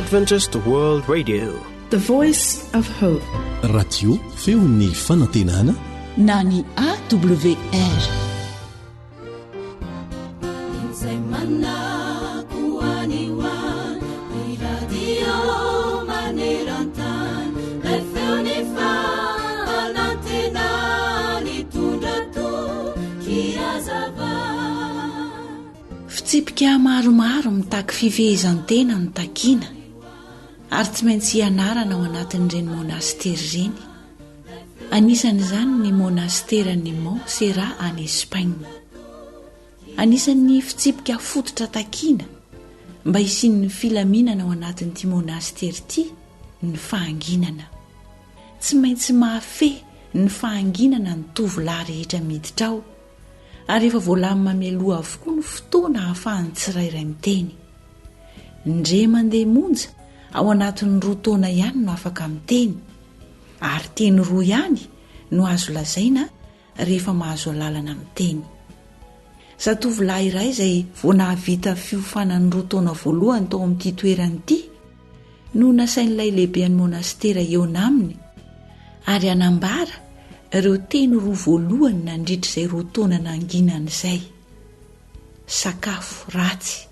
Adventist World Radio. The Voice of Hope. Radio feon'ny fanantenana na ny AWR. Izay manako any ho any, ny radio maneran-tany, ilay feon'ny fanantenana nitondra toky hazava. Fitsipika maromaro mitaky fifehezan-tena no takiana ary tsy maintsy ianarana ao anatin'ireny monasitery ireny. Anisan'izany ny monasiteran'i Mont Serrat any Espagne. Anisan'ny fitsipika fototra takiana mba hisian'ny filaminana ao anatin'ity monasitery ity ny fahanginana. Tsy maintsy mahafehy ny fahanginana ny tovolahy rehetra miditra ao ary efa voalamina mialoha avokoa ny fotoana ahafahan'ny tsirairay miteny. Indray mandeha monja ao anatin'ny roa taona ihany no afaka miteny, ary teny roa ihany no azo lazaina rehefa mahazo alalana miteny. Zatovolahy iray izay vao nahavita fiofanan'ny roa taona voalohany tao amin'ity toerana ity no nasain'ilay lehiben'ny monasitera hihaona aminy ary hanambara ireo teny roa voalohany nandritra izay roa taona nanginany izay. Sakafo ratsy,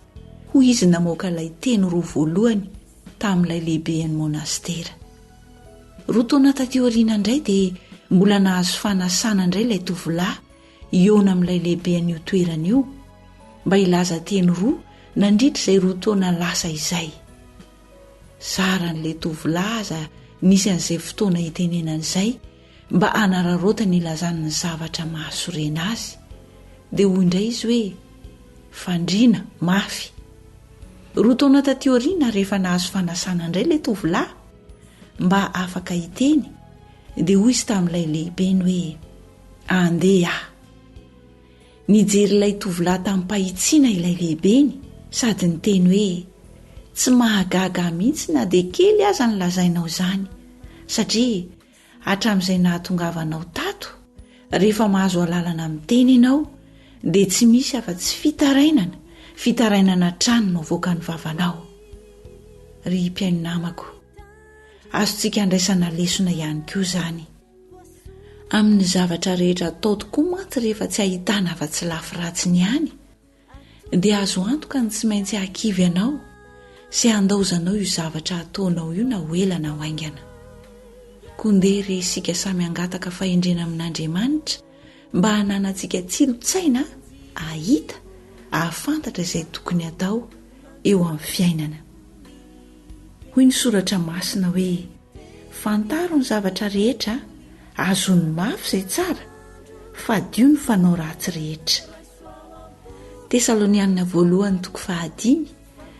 hoy izy namoaka ilay teny roa voalohany tamin'ilay lehiben'ny monasitera. Roa taona taty aoriana indray dia mbola nahazo fanasana indray ilay tovolahy hihaona amin'ilay lehiben'io toerana io mba hilaza teny roa nandritra izay roa taona lasa izay. Zaran'ilay tovolahy aza nisy an'izay fotoana hitenenana izay mba hanararaotany hilazany ny zavatra mahasorena azy. Dia hoy indray izy hoe, Fandriana, mafy. Roa taona taty aoriana rehefa nahazo fanasana indray ilay tovolahy mba afaka hiteny dia hoy izy tamin'ilay lehibeny hoe, Andeha aho. Nijery ilay tovolahy tamim-pahitsiana ilay lehibeny sady niteny hoe, Tsy mahagaga ahy mihitsy na dia kely aza ny lazainao izany, satria hatramin'izay nahatongavanao tato, rehefa mahazo alalana miteny ianao, dia tsy misy afa-tsy fitarainana, fitarainana hatrany no avoakan'ny vavanao. Ry mpihaino namako, azontsika andraisana lesona ihany koa izany. Amin'ny zavatra rehetra atao tokoa mantsy rehefa tsy ahitana afa-tsy lafy ratsiny ihany dia azo antoka ny tsy maintsy hahakivy anao sy handaozanao io zavatra ataonao io na ho ela na ho haingana. Koa ndeha re isika samy hangataka fahendrena amin'Andriamanitra mba hananantsika tsilo-tsaina hahita, hahafantatra izay tokony hatao eo amin'ny fiainana. Hoy ny soratra masina hoe, Fantaro ny zavatra rehetra, azony mafy izay tsara, fadio ny fanao ratsy rehetra. Tesalonianina voalohany toko fahadimy,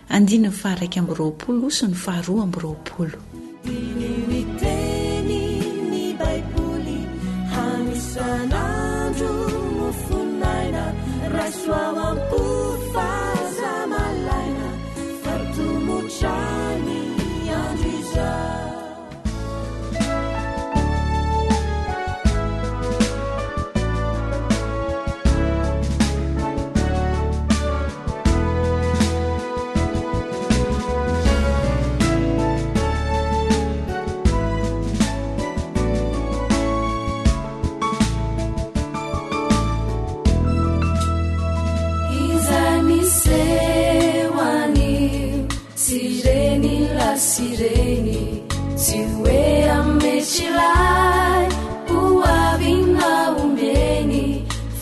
andininy faha-iraika amby roapolo sy ny faharoa amby roapolo. Diniho ny tenin'ny Baiboly hanisan'andro mofon'aina, raiso ao am-po fa aza malaina. Izay miseho anio sy ireny lahy sy ireny tsy hoe ametr'ilay ho avy na ombieny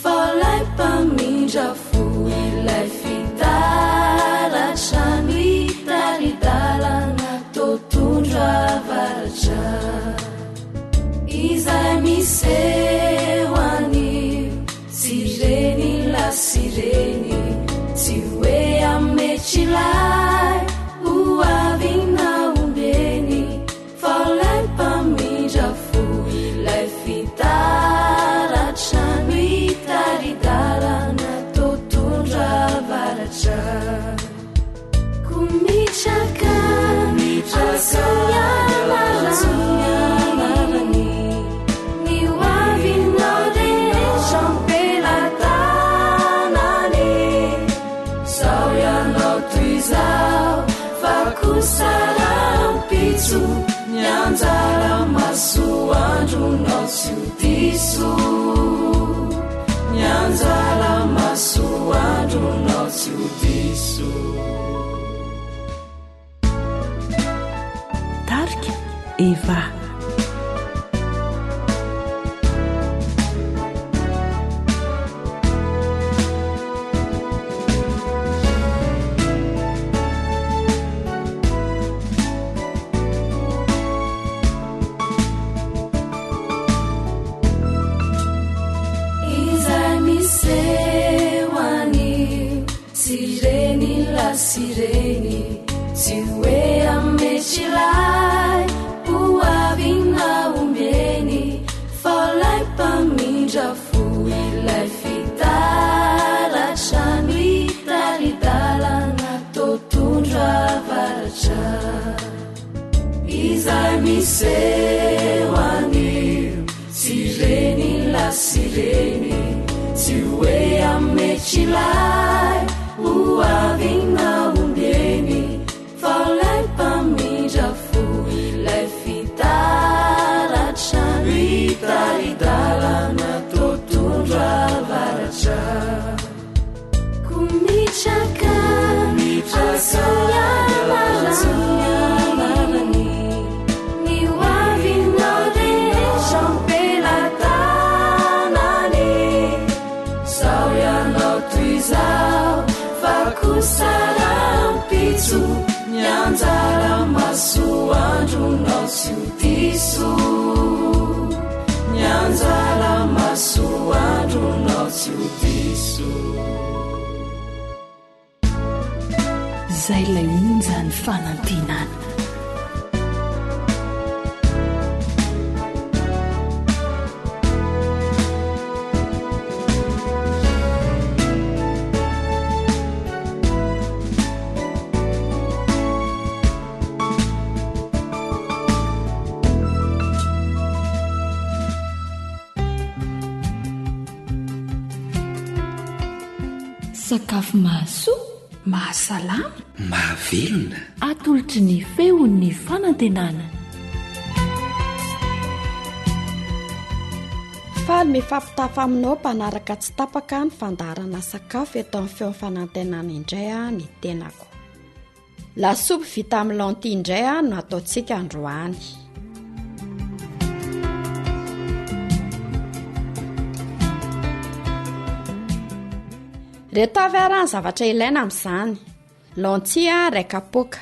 fa ilay mpamindra fo ilay fitaratra mitari-dalana totondro avaratra Izay miseho anio Tsy ireny lahy sy ireny Tsy hoe ametr'ilay ho avy na ombieny Fa ilay mpamindra fo ilay fitaratra Mitari-dalana totondra avaratra masoandronao tsy ho diso Ny anjara masoandronao tsy ho diso Tarika Eva. Izay miseho anio Tsy reny lahy sy reny Tsy hoe ametrilay Ho avy na ombieny Fa ilay mpamindra fo Ilay fitaratra Mitari-dalana Totondro avaratra Izay miseho anio Tsy reny lahy sy reny Tsy hoe ametrilay Ho avy na ombieny Fa ilay mpamindra fo Ilay fitaratra Mitari-dalana Totondro avaratra Komitraka antsoy anarany Ny ho avinao rehetra am-pelatanany Sao ianao toy izao fa kosa rahampitso Ny anjara masoandronao tsy ho diso Ny anjara masoandronao tsy ho diso. Izay ilay onjan'ny fanantenana. Sakafo mahasoa, mahasalama, mahavelona. Atolotry ny feon'ny fanantenana. Faly mifampitafa aminao mpanaraka tsy tapaka ny fandaharana sakafo eto amin'ny feon'ny fanantenana indray ny tenako. Lasopy vita amin'ny lentille indray no ataontsika androany. Reto avy ara ny zavatra ilaina amin'izany. Lentille iray kapoaka,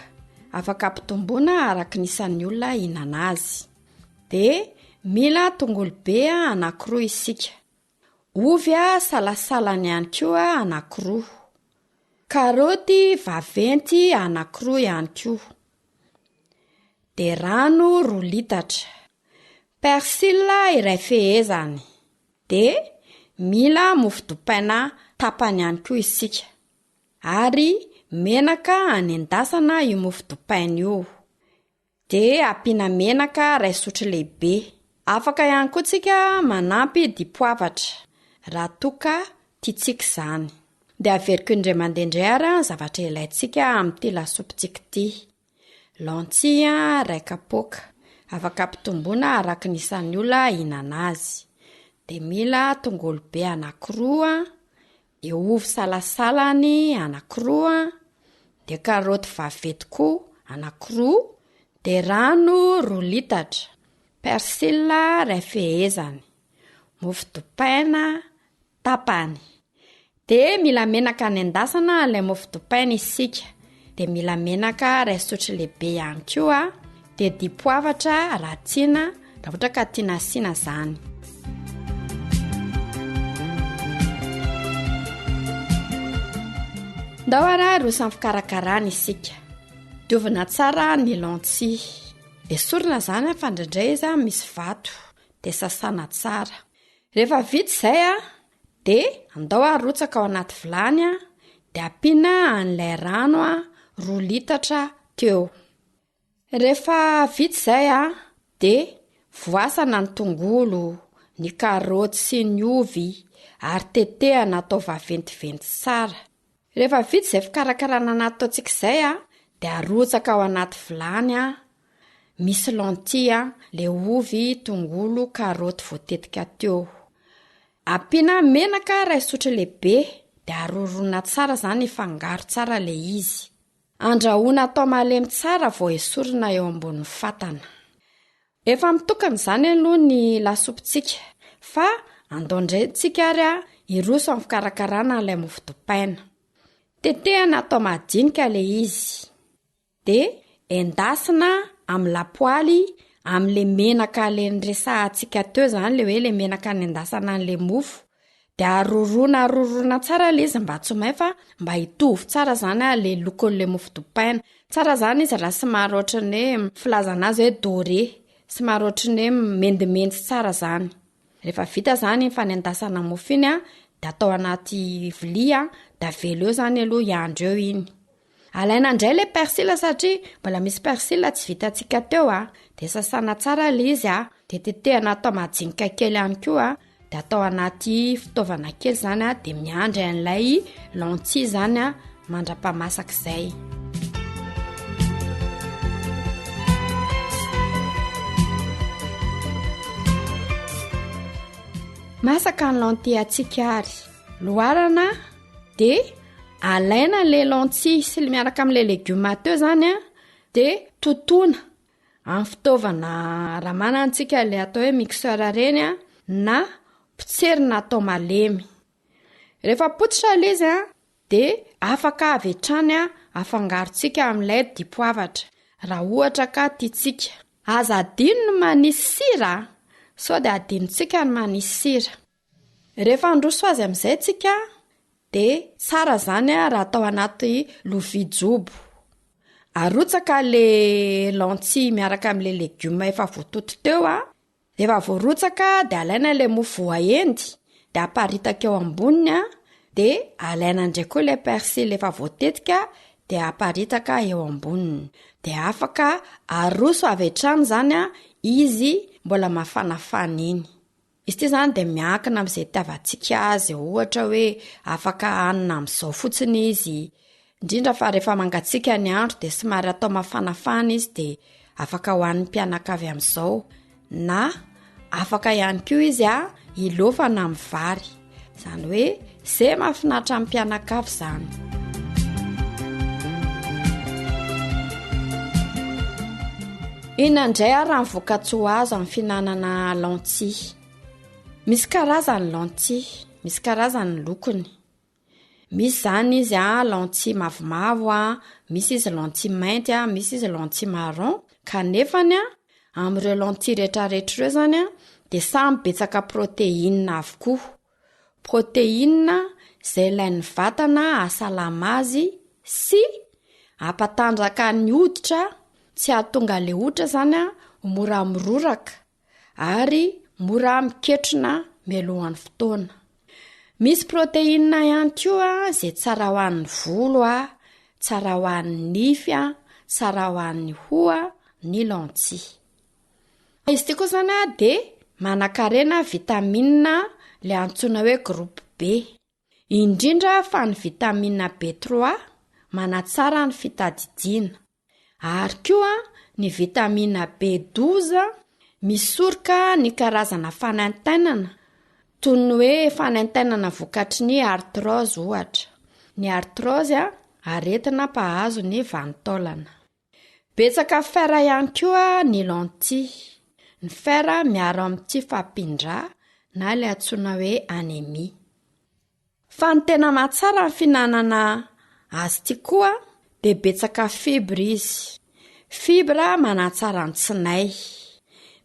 afaka ampitomboina araka ny isan'ny olona hihinana azy. Dia mila tongolo be anankiroa isika. Ovy salasalany ihany koa anankiroa. Karaoty vaventy anankiroa ihany koa. Dia rano roa litatra. Persil iray fehezany. Dia mila mofo dipaina tapany ihany koa isika. Ary menaka anendasana io mofo dipaina io. Dia ampiana menaka iray sotro lehibe. Afaka ihany koa tsika manampy dipoavatra raha toa ka tiantsika izany. Dia averiko indray mandeha indray ary ny zavatra ilaintsika amin'ity lasopintsika ity. Lentille iray kapoaka, afaka ampitomboina araka ny isan'ny olona hihinana azy. Dia mila tongolo be anankiroa, Dia ovy salasalany anankiroa, dia karaoty vaventy koa anankiroa, dia rano roa litatra, persil iray fehezany, mofo dipaina tapany. Dia mila menaka anendasana ilay mofo dipaina isika, dia mila menaka iray sotro lehibe ihany koa, dia dipoavatra raha tiana, raha ohatra ka tiana asiana izany. Ndao ary aroso amin'ny fikarakarana isika. Diovina tsara ny lentille. Esorina izany fa indraindray izy misy vato, dia sasana tsara. Rehefa vita izay dia andao arotsaka ao anaty vilany dia ampiana an'ilay rano roa litatra teo. Rehefa vita izay dia voasana ny tongolo, ny karaoty sy ny ovy ary tetehana atao vaventiventy tsara. Rehefa vita izay fikarakarana nataontsika izay dia arotsaka ao anaty vilany. misy lentille, le ovy, tongolo, karaoty voatetika teo. Ampiana menaka iray sotro lehibe de aroroana tsara zany hifangaro tsara le izy. Andrahoina atao malemy tsara vao esorina eo ambonin'ny fatana. Efa mitokana izany aloha ny lasopintsika fa andao indray tsika ary hiroso amin'ny fikarakarana an'ilay mofo dipaina. Tetehana atao madinika ilay izy. Dia endasina amin'ny lapoaly amin'ilay menaka ilay niresahantsika teo izany, ilay hoe ilay menaka nendasana an'ilay mofo. De aroroana aroroana tsara ilay izy mba tsy ho may fa mba hitovy tsara zany a le lokon'le mofo dipaina. Tsara zany izy raha somary ohatran'ny hoe filazana azy hoe doré, somary ohatran'ny hoe mendimendy tsara zany. Rehefa vita zany iny fanendasana mofo iny a, de atao anaty vilia de avela eo zany aloha hiandry eo iny. Alaina indray le persil satria mbola misy persil tsy vitantsika teo a, de sasana tsara le izy a, de tetehana atao majinika kely ihany koa a, de atao anaty fitaovana kely zany a, de miandry an'ilay lentille zany a mandra-pamasak'izay. Masaka ny lentille antsika ary loarana de alaina le lentille sy le miaraka am'le legioma teo zany a, de totoina amin'ny fitaovana raha manana antsika le atao hoe mixeur reny a na potserina atao malemy. Rehefa potsitra le izy a de afaka avy hatrany a afangarontsika amin'ilay dipoavatra raha ohatra ka tiantsika. Aza adino ny manisy sira a, sao de adinontsika ny manisy sira. Rehefa handroso azy amin'izay tsika de tsara zany a raha atao anaty lovia jobo. Arotsaka le lentille miaraka am'le legioma efa voatoto teo a, rehefa voarotsaka de alaina le mofo voaendy de aparitaka eo amboniny a, de alaina indray koa le persil efa voatetika de aparitaka eo amboniny. De afaka aroso avy hatrany zany a izy mbola mafanafana iny. Izy ity zany de miankina am'zay itiavantsika azy, ohatra hoe afaka hanina am'zao fotsiny izy, indrindra fa rehefa mangatsiaka ny andro de somary atao mafanafana izy de afaka hohanin'ny mpianakavy am'zao, na afaka ihany koa izy a hilofana amin'ny vary, zany hoe ze mahafinaritra amin'ny mpianakavy zany. Inona indray ary raha ny vokatsoa azo amin'ny fihinanana lentille? Misy karazany lentille, misy karazany ny lokony. Misy izany izy a lentille mavomavo a, misy izy lentille mainty a, misy izy lentille marron, kanefany a amin'ireo lentille rehetrarehetra ireo izany a de samy betsaka protéine avokoa. Protéine izay ilain'ny vatana hahasalama azy sy hampatanjaka ny hoditra, tsy hahatonga le hoditra zany a ho mora miroraka ary mora miketrona mialohan'ny fotoana. Misy protéine ihany koa izay tsara ho an'ny volo a, tsara ho an'ny nify a, tsara ho an'ny hoho a, ny lentille. Izy ity koa zany a de manankarena vitamine le antsoina hoe groupe B, indrindra fa ny vitamine B trois manatsara ny fitadidiana, ary koa ny vitamine B 12 misoroka ny karazana fanaintainana toy ny hoe fanaintainana vokatry ny arthrose ohatra. Ny arthrose a aretina mpahazo ny vanin-taolana. Betsaka fer ihany koa ny lentille. Ny fer miaro amin'ny tsy fahampian-drà na ilay antsoina hoe anémie. Fa ny tena mahatsara ny fihinanana azy ity koa dia betsaka fibre izy. Fibre manatsara ny tsinay.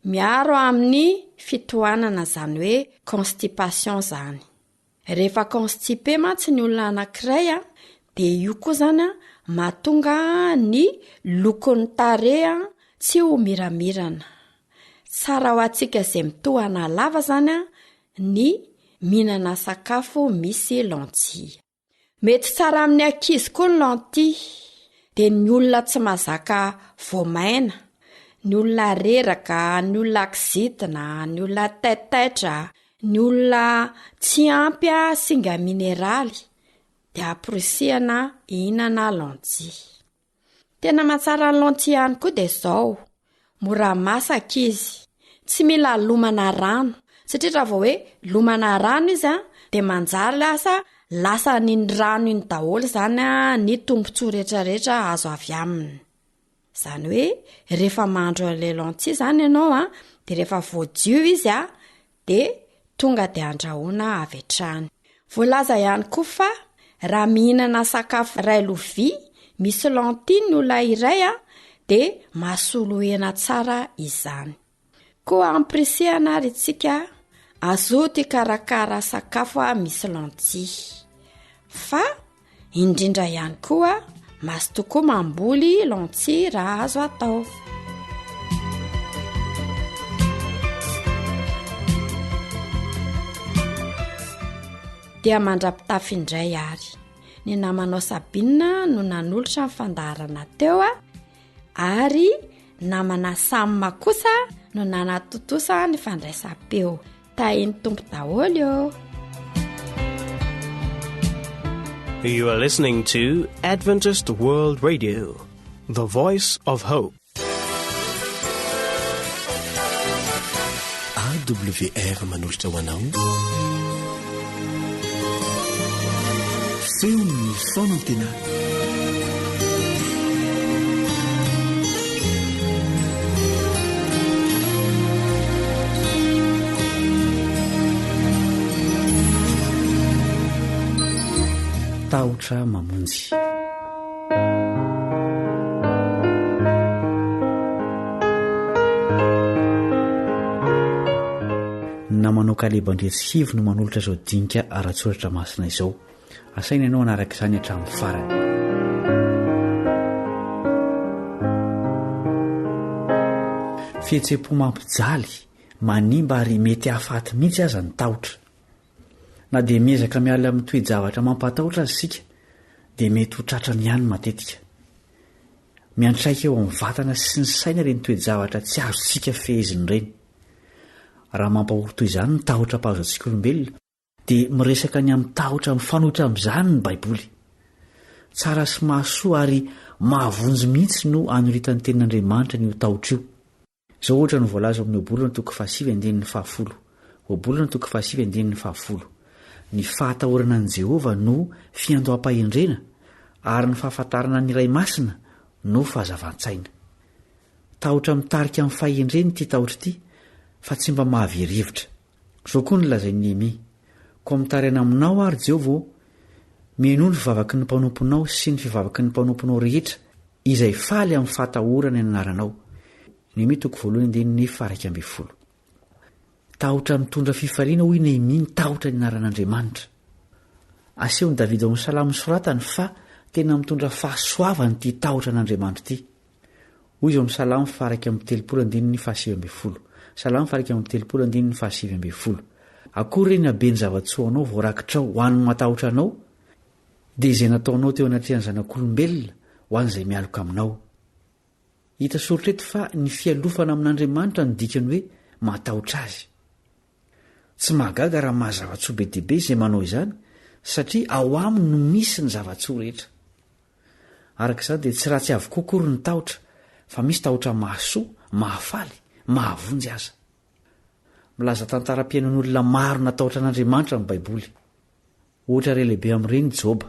Miaro amin'ny fitohanana izany hoe constipation izany. Rehefa constipé mantsy ny olona anankiray a, de io koa zany a mahatonga ny lokon'ny tarehy a tsy ho miramirana. Tsara ho antsika izay mitohana lava zany a ny mihinana sakafo misy lentille. Mety tsara amin'ny ankizy koa ny lentille, de ny olona tsy mahazaka voamaina, ny olona reraka, ny olona kizitina, ny olona taitaitra, ny olona tsy ampy singa mineraly de amporisihana hihinana lentille. Tena mahatsara ny lentille ihany koa de zao, Mora masaka izy. Tsy mila lomana rano satria raha vao hoe lomana rano izy a de manjary lasa lasan'iny rano iny daholo zany a ny tombontsoa rehetrarehetra azo avy aminy. Zany hoe rehefa mahandro an'ilay lentille zany ianao a de rehefa voadio izy a de tonga de andrahoina avy hatrany. Voalaza ihany koa fa raha mihinana sakafo iray lovia misy lentille ny olona iray a, de mahasolo hena tsara izany. Koa ampirisihana ary isika hazoto hikarakara sakafo misy lentille. Fa Indrindra ihany koa, mazotoa koa mamboly lentille raha azo atao. Dia mandra-pitafy indray ary. Ny namanao Sabine no nanolotra ny fandaharana teo a, ary namana Sam kosa no nanatontosa ny fandraisam-peo. Tahin'ny Tompo daholo ô! You are listening to Adventist World Radio, the voice of hope. AWR manolotra ho anao feon'ny fanantenana. Tahotra mamonjy. Namanao Kaleba Andriatsihivo no manolotra izao dinika ara-tsoratra masina izao. Asaina ianao hanaraka izany hatramin'ny farany. Fihetseham-po mampijaly, manimba ary mety hahafaty mihitsy aza ny tahotra. Na dia miezaka miala amin'ny toe-javatra mampatahotra aza isika, dia mety ho tratrany ihany matetika. Miantraika eo amin'ny vatana sy ny saina ireny toe-javatra tsy azontsika fehezina ireny. Raha mampahory toy izany ny tahotra mpahazo antsika olombelona, dia miresaka ny amin'ny tahotra mifanohitra amin'izany ny Baiboly. Tsara sy mahasoa ary mahavonjy mihitsy no anoritan'ny Tenin'Andriamanitra an'io tahotra io. Izao ohatra no voalaza ao amin'ny Ohabolana toko fahasivy andininy fahafolo, Ohabolana toko fahasivy andininy fahafolo, Ny fahatahorana an'i Jehovah no fiandoham-pahendrena, ary ny fahafantarana ny Iray Masina no fahazavan-tsaina. Tahotra mitarika amin'ny fahendrena ity tahotra ity, fa tsy mba mahavery hevitra. Izao koa no lazain'i Nehemia, Koa mitaraina aminao aho, ry Jehovah ô, mihainoa ny fivavaky ny mpanomponao sy ny fivavaky ny mpanomponao rehetra, izay faly amin'ny fahatahorana ny anaranao. Nehemia toko voalohany andininy faha-11. Tahotra mitondra fifaliana, hoy Nehemia, ny tahotra ny anaran'Andriamanitra. Asehon'i Davida ao amin'ny salamo nosoratany fa tena mitondra fahasoavana ity tahotra an'Andriamanitra ity. Hoy izy ao amin'ny Salamo faha-31 andininy faha-19. Salamo faha-31 andininy faha-19. Akory re ny haben'ny zava-tsoanao voarakitrao ho an'ny matahotra anao, dia izay nataonao teo anatrehan'ny zanak'olombelona ho an'izay mialoka aminao. Hita soritra eto fa ny fialofana amin'Andriamanitra no dikany hoe matahotra azy. Tsy mahagaga raha maha zava-tsoa be dia be izay manao izany, satria ao aminy no misy ny zava-tsoa rehetra. Araka izany dia tsy ratsy avokoa akory ny tahotra fa misy tahotra mahasoa, mahafaly, mahavonjy aza. Milaza tantaram-piainan'olona maro natahotra an'Andriamanitra ny Baiboly. Ohatra iray lehibe amin'ireny i Joba.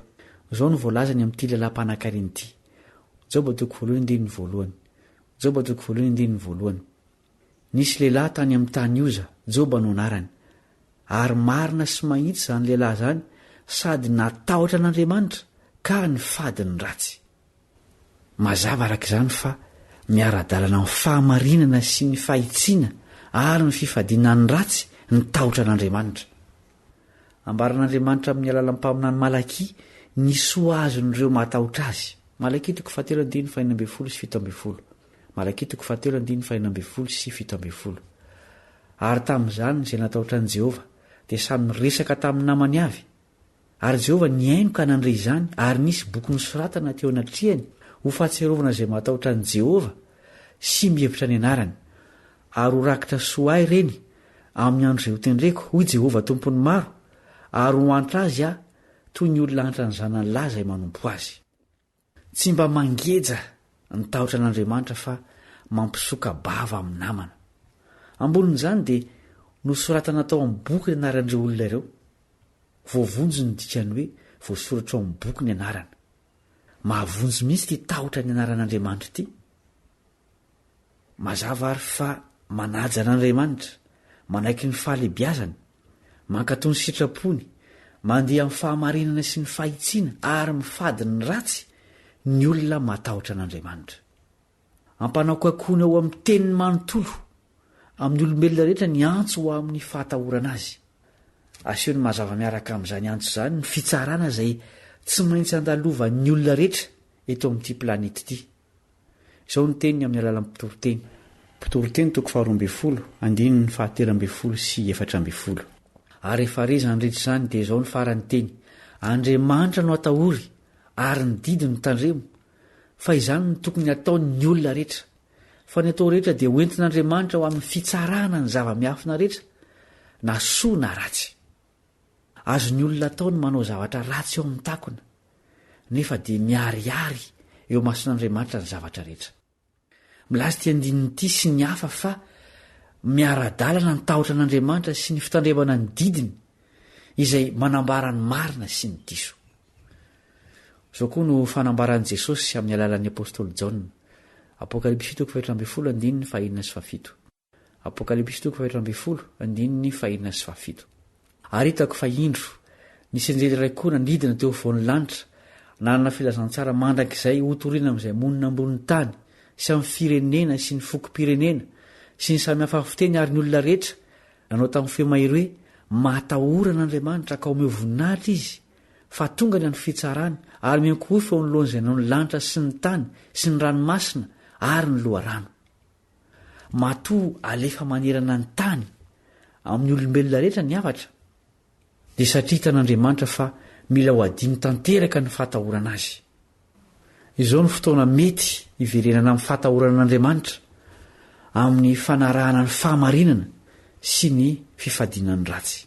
Izao no voalazany amin'ity lehilahy mpanankarena ity. Joba toko voalohany andininy voalohany. Joba toko voalohany andininy voalohany. Nisy lehilahy tany amin'ny tany Oza, Joba no anarany. Ary marina sy mahitsy izany lehilahy izany sady natahotra an'Andriamanitra ka nifady ny ratsy. Mazava araka izany fa miara-dalana amin'ny fahamarinana sy ny fahitsiana ary ny fifadiana ny ratsy ny tahotra an'Andriamanitra. Ambaran'Andriamanitra amin'ny alalan'ny mpaminany Malakia ny soa azon'ireo matahotra azy. Malakia toko fahatelo andininy fahenina ambin'ny folo sy 17. Malakia toko fahatelo andininy fahenina ambin'ny folo sy 17. Ary tamin'izany izay natahotra an'i Jehovah dia samy niresaka tamin'ny namany avy. Ary Jehovah nihaino ka nandre izany, ary nisy boky nosoratana teo anatrehany ho fahatsiarovana izay matahotra an'i Jehovah sy mihevitra ny anarany. Ary ho rakitra soa ahy ireny amin'ny andro izay hotendreko, hoy Jehovah Tompon'ny maro, ary ho antra azy aho toy ny olona antra ny zanany lahy izay manompo azy. Tsy mba mangeja ny tahotra an'Andriamanitra fa mampisoka-bava amin'ny namana. Ambonin'izany dia nosoratana tao amin'ny boky ny anaran'ireo olona ireo. Voavonjy no dikan'ny hoe voasoratra ao amin'ny boky ny anarana. Mahavonjy mihitsy ity tahotra ny anaran'Andriamanitra ity. Mazava àry fa manaja an'Andriamanitra, manaiky ny fahalehibiazany, mankatò ny sitrapony, mandeha amin'ny fahamarinana sy ny fahitsiana ary mifady ny ratsy ny olona matahotra an'Andriamanitra. Ampanakoakoana ao amin'ny teniny manontolo amin'ny olombelona rehetra ny antso ho amin'ny fahatahorana azy. Asehony mazava miaraka amin'izany antso izany ny fitsarana izay tsy maintsy andalovan'ny olona rehetra eto amin'ity planeta ity. Izao no teniny amin'ny alalan'ny mpitoriteny. Mpitoriteny toko faharoa ambin'ny folo, andininy fahatelo ambin'ny folo sy 14. Ary rehefa re izany rehetra izany dia izao no faran'ny teny, Andriamanitra no atahory, ary ny didy no tandremo, fa izany no tokony hataon' ny olona rehetra. Fa ny atao rehetra dia ho entin' Andriamanitra ho amin' ny fitsarana ny zava-miafina rehetra, na soa na ratsy. Azon' ny olona atao ny manao zavatra ratsy eo amin' ny takona, nefa dia miharihary eo imason' Andriamanitra ny zavatra rehetra. Milaza ity andininy ity sy ny hafa fa miara-dalana ny tahotra an'Andriamanitra sy ny fitandremana ny didiny, izay manambara ny marina sy ny diso. Izao koa no fanambaran'i Jesosy amin'ny alalan'ny apostoly Jaona, Apokalypsy toko faha-14 andininy fahenina sy fahafito. Apokalypsy toko faha-14 andininy fahenina sy fahafito. Ary hitako fa indro, nisy anjely iray koa nanidina teo afovoan'ny lanitra, nanana filazantsara mandrakizay hotorina amin'izay monina ambonin'ny tany, sy amin'ny firenena sy ny fokom-pirenena, sy ny samy hafa fiteny ary ny olona rehetra, nanao tamin'ny feo mahery hoe, Matahora an'Andriamanitra ka omeo voninahitra Izy, fa tonga ny andro fitsarany, ary miankohofa eo anoloan'izay nanao ny lanitra sy ny tany sy ny ranomasina ary ny loharano. Matoa alefa manerana ny tany amin'ny olombelona rehetra ny hafatra, dia satria hitan'Andriamanitra fa mila ho adino tanteraka ny fahatahorana Azy. Izao no fotoana mety hiverenana amin'ny fahatahorana an'Andriamanitra, amin'ny fanarahana ny fahamarinana sy ny fifadiana ny ratsy.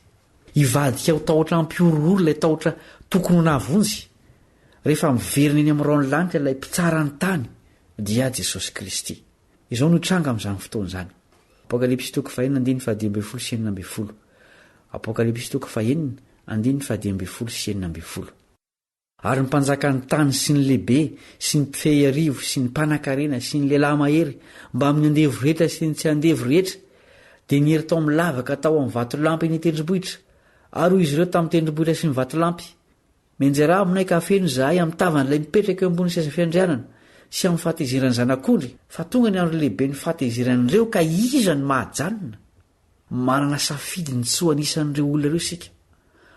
Hivadika ho tahotra hampihorohoro ilay tahotra tokony ho nahavonjy, rehefa miverina eny amin'ny rahon'ny lanitra ilay Mpitsara ny tany, dia Jesosy Kristy. Izao no hitranga amin'izany fotoana izany. Apokalypsy toko fahenina andininy fahadimy ambin'ny folo sy 16. Apokalypsy toko fahenina andininy fahadimy ambin'ny folo sy 16. Ary ny mpanjakan'ny tany sy ny lehibe sy ny mpifehy arivo sy ny mpanankarena sy ny lehilahy mahery mbamin'ny andevo rehetra sy ny tsy andevo rehetra dia niery tao amin'ny lavaka tao amin'ny vatolampy eny an-tendrombohitra. Ary hoy izy ireo tamin'ny tendrombohitra sy ny vatolampy, Mianjerà aminay ka afeno izahay amin'ny tavan'ilay mipetraka eo ambonin'ny seza fiandrianana sy amin'ny fahatezeran'ny Zanak'ondry, fa tonga ny andro lehiben'ny fahatezeran'ireo ka iza no mahajanona? Manana safidy ny tsy ho anisan'ireo olona ireo isika,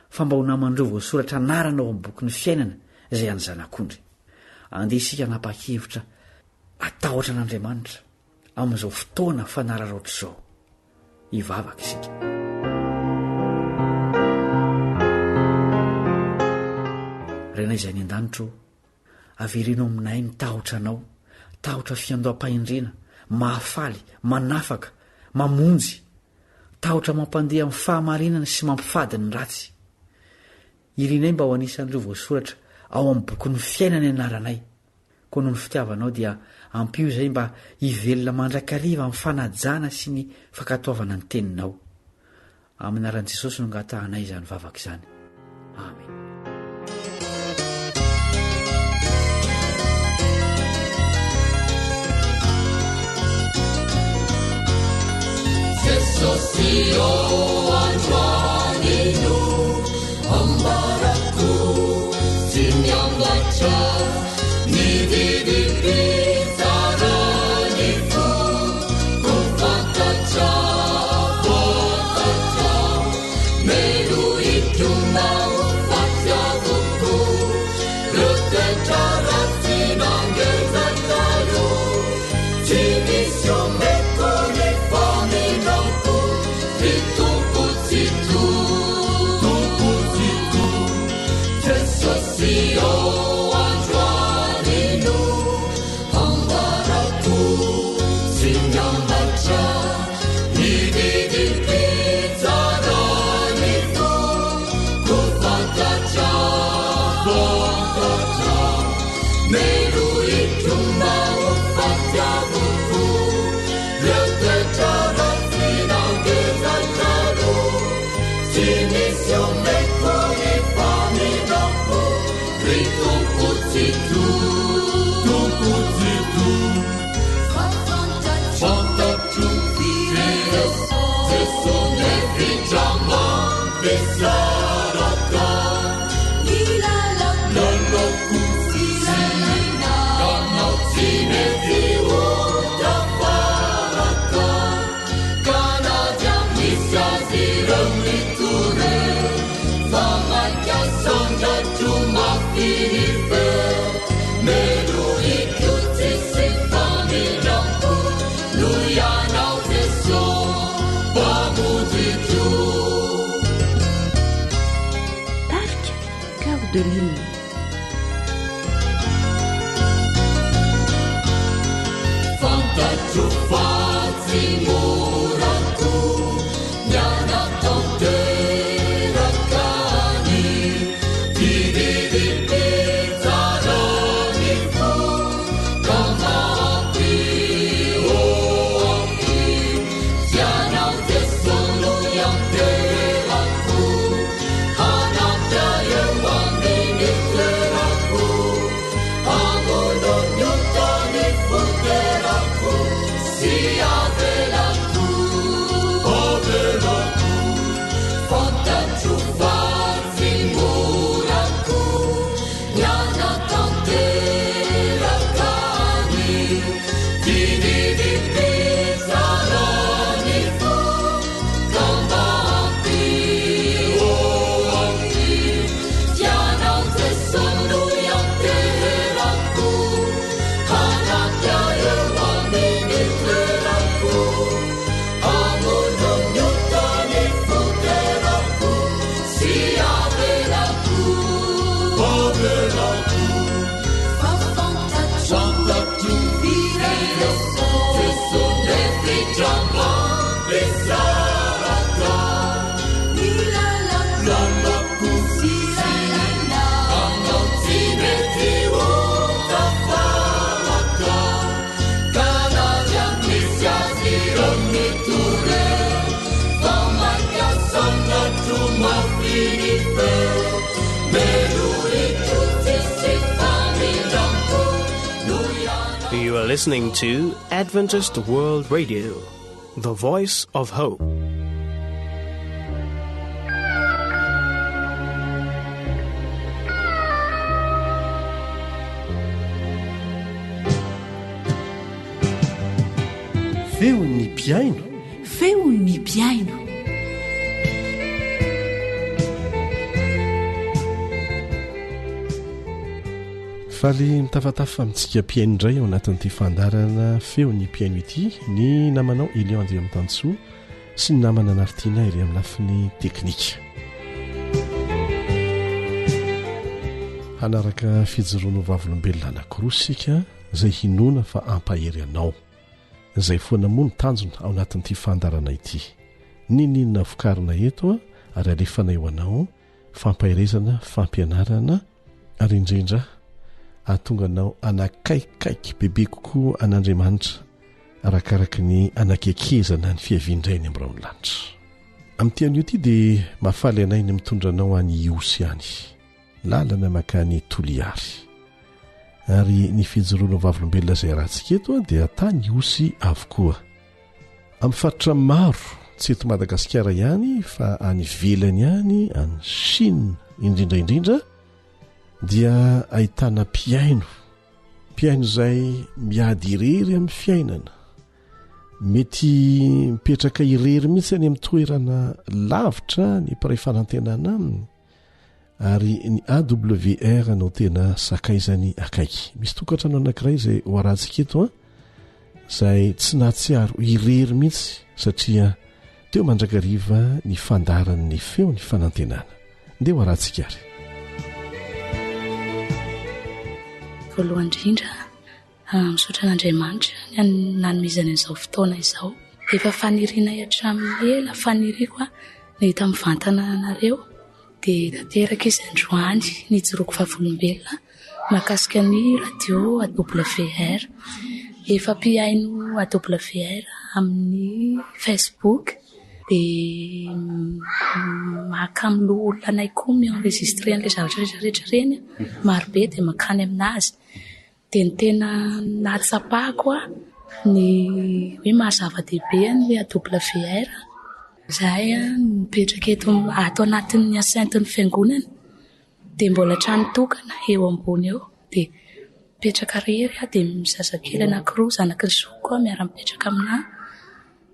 fa mba ho naman'ireo voasoratra anarana ao amin'ny bokin'ny fiainana izay an'ny Zanak'ondry. Andeha isika hanapa-kevitra hatahotra an'Andriamanitra amin'izao fotoana fanararaotra izao. Hivavaka isika. Rainay izay any an-danitra ô, avereno aminay ny tahotra Anao, tahotra fiandoham-pahendrena, mahafaly, manafaka, mamonjy, tahotra mampandeha amin'ny fahamarinana sy mampifady ny ratsy. Irinay mba ho anisan'ireo voasoratra ao amin'ny bokin'ny fiainana ny anaranay. Koa noho ny fitiavanao dia ampio izay mba hivelona mandrakariva amin'ny fanajana sy ny fankatoavana ny teninao. Amin'ny anaran'i Jesosy no angatahanay izany vavaka izany. Amen. Jesosy ô androany no ambarako tsy miambatra ny didim-pitsaran'ny foko fantatra fantatra melohiko mba ho faty avokoa reo toetra ratsy nangeja taloha tsy misy omeko ny famindram-po ry Tompo Tsitoha Tompo Tsitoha Jesosy ô androany no ambarako tsy miambatra ny didim-pitsaran'ny foko. Tsy omeko ny famindram-po Ry Tompo Tsitoha Tompo Tsitoha Fa fantatro Jeso nefitra mampisaraka Ny lalako sy anao tsy mety ho tafaraka Ka na dia misy azy ireo mitoreo Fa mainka sandratro mafy ny feo Melohiko tsisy famindram-po Noho Ianao Jeso Mpamonjiko. Tarika Coeur de Lille. Fantatro fa tsy mora koa ny hanatanteraka ny dididim-pitsara ny fo ka mampy ô ampy tsy anao Jeso no ianteherako hanampy ahy eo amin'ny toerako hamono ny ota ny foterako sy avelako avelako fantatro fa tsy mora koa ny hanatanteraka ny dididim-pitsara ny fo ka mba ampy ô ampy Tianao Jeso no ianteherako hanampy ahy eo amin'ny toerako hamono ny ota ny foterako sy avelako avelako fa fantatro Jeso nefitra mampisaraka ny lalako sy anao tsy mety ho tafaraka ka na dia misy azy ireo mitoreo fa mainka sanatro mafy ny feo melohiko tsisy famindram-po noho ianao You are listening to Adventist World Radio, the voice of hope. Feon'ny mpihaino. Feon'ny mpihaino. Faly mitafatafa amintsika mpihaino indray ao anatin'ity fandaharana Feon'ny mpihaino ity ny namanao Elion Andriamitansoa sy ny namana Nartiana ery amin'ny lafiny teknika. Hanaraka fijoroana ho vavolombelona anankiroa isika izay hinoana fa hampahery anao. Izay foana moa ny tanjona ao anatin'ity fandaharana ity. N'inon'inona vokarina eto ary alefanay ho anao fampaherezana, fampianarana ary indrindra hahatonga anao hanakaikaiky bebe kokoa an'Andriamanitra arakaraky ny anakekezana ny fiavian-dRainy amin'ny rahon'ny lanitra. Amin'ity anio ity dia mahafaly anay ny mitondra anao any Ihosy any, lalana mankany Toliary. Ary ny fijoroana ho vavolombelona izay arahantsika eto dia tany Ihosy avokoa. Amin'ny faritra maro, tsy eto Madagasikara ihany fa any ivelany any, any Chine indrindra indrindra, dia ahitana mpihaino, mpihaino izay miady irery amin'ny fiainana, mety mipetraka irery mihitsy any amin'ny toerana lavitra ny mpiray fanantenana aminy, Ary ny AWR no tena sakaizany akaiky. Misy tokantrano anankiray izay ho arahantsika eto an, izay tsy nahatsiaro irery mihitsy satria teo mandrakariva ny fandaharan'ny feo ny fanantenana. Ndeha ho arahantsika ary. Voalohany indrindra, Misaotra an'Andriamanitra ny nanomezany an'izao fotoana izao. Efa fanirianay hatramin'ny ela, faniriako ny hahita mivantana anareo dia tanteraka izy androany nijoroako vavolombelona mahakasika ny radio AWR. Efa mpihaino AWR amin'ny Facebook dia. mahakamo loholona anay koa mi-enregistrer an'ilay zavatra rehetra rehetra ireny, marobe dia mankany aminazy. Dia ny tena nahatsapako ny hoe maha zava-dehibe ny AWR, izahay mipetraka eto ato anatin'ny enceinte-n'ny fiangonana dia mbola trano tokana eo ambony eo dia mipetraka irery aho dia zazakely anankiroa zanaky ny zokiko miara-mipetraka aminahy.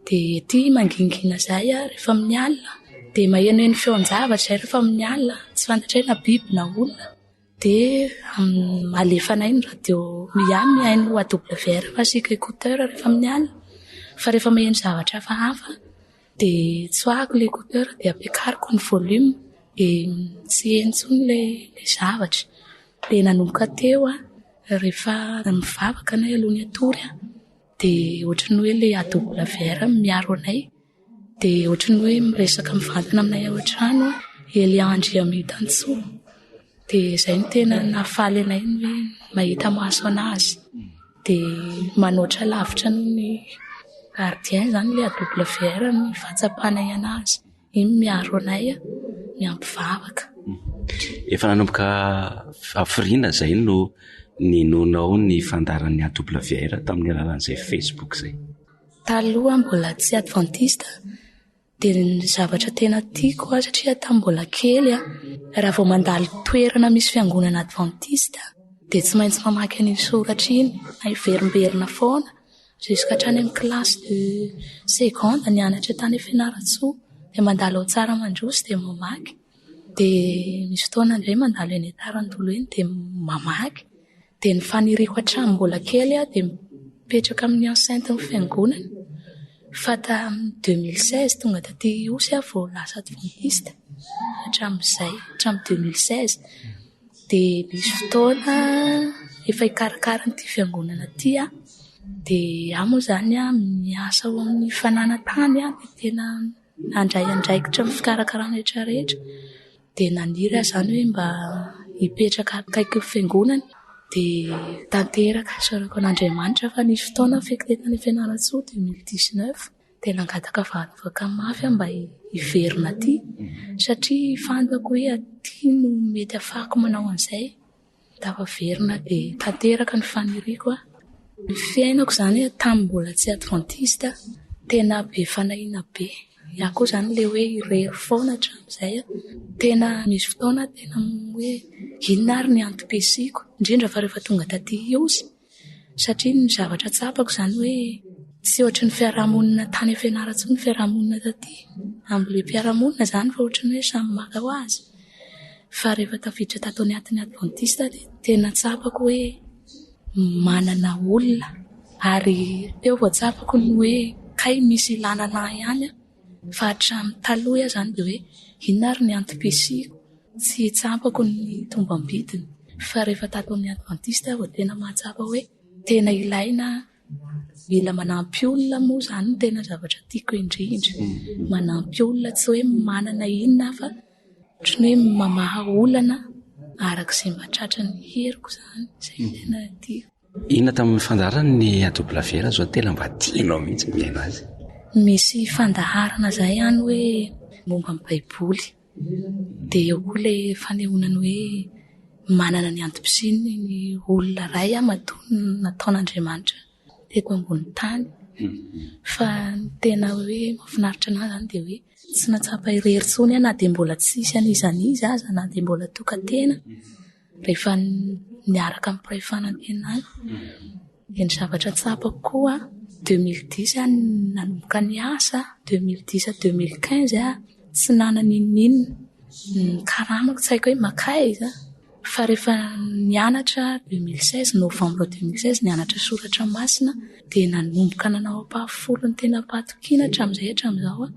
Dia ety mangingina izahay rehefa amin'ny alina dia mahenoheno feon-javatra izahay rehefa amin'ny alina, tsy fantatray na biby na olona. Dia alefanay ny radio, izaho mihaino AWR fa asiako écouteur rehefa amin'ny alina, fa rehefa maheno zavatra hafahafa dia tsoahako ilay écouteur dia ampiakariko ny volume dia tsy heno intsony ilay zavatra. Dia nanomboka teo aho rehefa mivavaka anay alohan'ny hatory dia ohatran'ny hoe ilay AWR miaro anay. Dia ohatran'ny hoe miresaka mivantana aminay ao an-trano Elia Andriamitansoa. Dia izay no tena nahafaly anay ny hoe mahita maso an'azy. Dia manoatra lavitra noho ny gardien izany ilay AWR ny fahatsapanay an'azy. Iny miaro anay, miampy vavaka. Efa nanomboka hafiriana izay no ninoanao ny fandaharan'ny AWR tamin'ny alalan'izay Facebook izay? Taloha mbola tsy advantista dia ny zavatra tena tiako aho satria tamin'ny mbola kely aho, raha vao mandalo toerana misy fiangonana advantista dia tsy maintsy mamaky an'iny soratra iny na hiverimberina foana jusqu'à hatrany amin'ny classe de seconde nianatra tany Fianarantsoa dia mandalo ao Tsaramandroso dia mamaky dia misy fotoana indray mandalo eny Antarandolo eny dia mamaky Dia ny faniriako hatramin'ny mbola kely aho dia mipetraka amin'ny enceinte-n'ny fiangonana. Fa tamin'ny 2016 tonga taty Ihosy aho vao lasa adventiste. Hatramin'izay, hatramin'ny 2016. Dia nisy fotoana efa hikarakara an'ity fiangonana ity aho. Dia aho moa izany miasa ao amin'ny fananan-tany aho dia tena nandray andraikitra amin'ny fikarakarana rehetra rehetra. Dia naniry aho izany hoe mba hipetraka akaikin'ny fiangonana dia tanteraka. Isaorako an'Andriamanitra fa nisy fotoana affecté tany Fianarantsoa 2019 dia nangataka vavaka mafy aho mba hiverina aty satria fantako hoe aty no mety ahafahako manao an'izay. Tafaverina dia tanteraka ny faniriako aho. Ny fiainako izany tamin'ny mbola tsy advantista, tena be fanahiana be. Izaho koa izany ilay hoe irery foana hatramin'izay. Tena misy fotoana aho tena hoe inona ary ny antom-pisiako, indrindra fa rehefa tonga taty Ihosy. Satria ny zavatra tsapako izany hoe tsy ohatry ny fiarahamonina tany Fianarantsoa ny fiarahamonina taty. Amin'ilay mpiara-monina izany fa ohatry ny hoe samy maka ho azy. Fa rehefa tafiditra tato anatin'ny advantista dia tena tsapako hoe manana olona. Ary teo vao tsapako ny hoe kay misy ilana an'ahy ihany aho. Fa hatramin'ny taloha aho izany dia hoe inona ary ny antom-pisiako? Tsy tsapako ny tombam-bidiny. Fa rehefa tato amin'ny advantista aho vao tena mahatsapa hoe tena ilaina mila manampy olona moa izany no tena zavatra tiako indrindra. Manampy olona tsy hoe manana inona aho fa ohatran'ny hoe mamaha olana araka izay mba tratran'ny heriko izany. Izay no tena tiako. Inona tamin'ny fandaharana ny AWR izao tena mba tianao mihitsy ny mihaino azy? Misy fandaharana izay any hoe momba ny Baiboly. Dia eo koa ilay fanehoana ny hoe manana ny antom-pisiany ny olona iray matoa nataon'Andriamanitra teto ambony tany. Fa ny tena hoe mahafinaritra anahy izany dia hoe tsy nahatsapa irery intsony aho na dia mbola tsisy an'iza n'iza aza, na dia mbola tokan-tena. Rehefa niaraka amin'ny mpiray fanantenana. Dia ny zavatra tsapako koa, 2010 aho nanomboka niasa, 2010 à 2015 aho tsy nanana n'inon'inona. Ny karamako tsy haiko hoe mankaiza. Fa rehefa nianatra 2016, novembre 2016 nianatra soratra masina dia nanomboka nanao ampahafolony tena am-pahatokiana hatramin'izay hatramin'izao aho.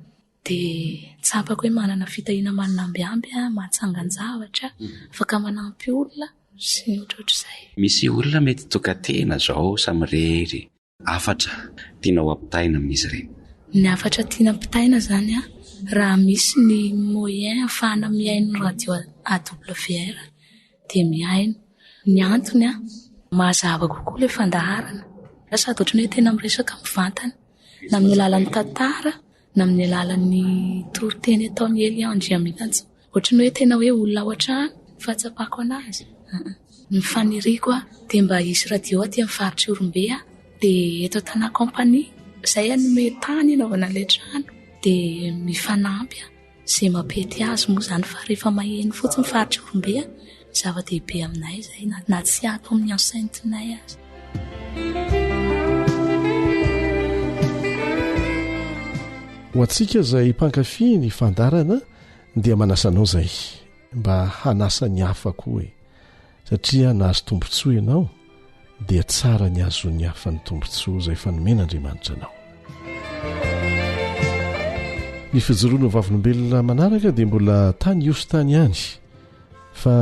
Dia tsapako hoe manana fitahiana manambiamby aho, mahatsangan-javatra, afaka manampy olona sy ny ohatrohatr'izay. Misy olona mety tokan-tena izao samirery. Hafatra tianao ampitaina amin'izy ireny? Ny hafatra tiana ampitaina izany an, raha misy ny moyen ahafahana mihaino ny radio AWR dia mihaino. Ny antony an, mazava kokoa ilay fandaharana sady ohatran'ny hoe tena miresaka mivantana na amin'ny alalan'ny tantara. na amin'ny alalan'ny toriteny ataon'i Elia Andriamitansoa. Ohatran'ny hoe tena hoe olona ao an-trano ny fahatsapako anazy. Ny faniriako dia mba hisy radio aty amin'ny faritr'i Ihorombe dia eto Tana Compagnie izay hanome tany hanaovana an'ilay trano dia mifanampy izay mampety azy moa izany fa rehefa maheno fotsiny faritr'i Ihorombe zava-dehibe aminay izay na tsy ato amin'ny enceinte-nay aza. Ho antsika izay mpankafy ny fandaharana dia manasa anao izay mba hanasa ny hafa koa e satria nahazo tombontsoa ianao dia tsara ny azon'ny hafa ny tombontsoa izay efa nomen'Andriamanitra anao. Ny fijoroana ho vavolombelona manaraka dia mbola tany Ihosy tany ihany fa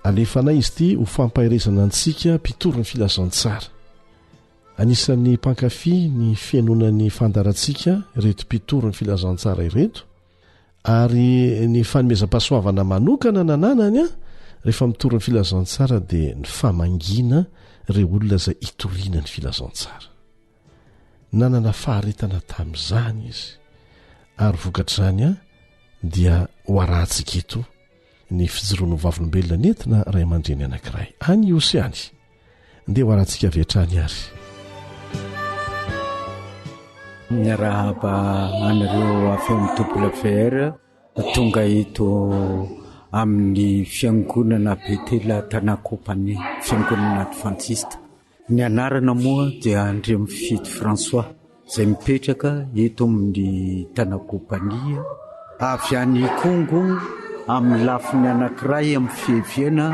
alefanay izy ity ho fampaherezana antsika mpitory ny filazantsara. Anisan'ny mpankafy ny fihainoana ny fandaharantsika ireto mpitory ny filazantsara ireto Ary ny fanomezam-pahasoavana manokana nananany an, rehefa mitory ny filazantsara dia ny famangiana ireo olona izay itoriana ny filazantsara. Nanana faharetana tamin'izany izy, ary vokatr'izany an, dia ho arahantsika eto ny fijoroana ho vavolombelona nentina ray aman-dreny anankiray any Ihosy any. Ndeha ho arahantsika avy hatrany ary. Miarahaba anareo avy ao amin'ny WR tonga eto amin'ny fiangonana Betela Tana Compagnie, fiangonana advantista. Ny anarana moa dia Andriamifidy François izay mipetraka eto amin'ny Tana Compagnie, avy any Ikongo amin'ny lafiny anankiray amin'ny fiheviana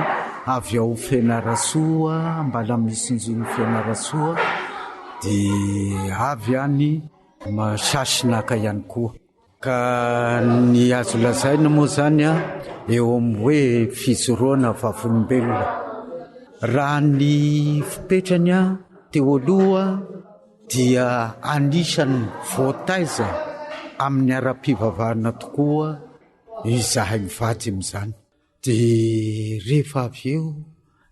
avy ao Fianarantsoa, Ambalamisinjon'i Fianarantsoa dia avy any Masasinaka ihany koa. Ka ny azo lazaina moa izany eo amin'ny hoe fijoroana vavolombelona. Raha ny fipetrany teo aloha dia anisan'ny voataiza amin'ny ara-pivavahana tokoa izahay mivady amin'izany. Dia rehefa avy eo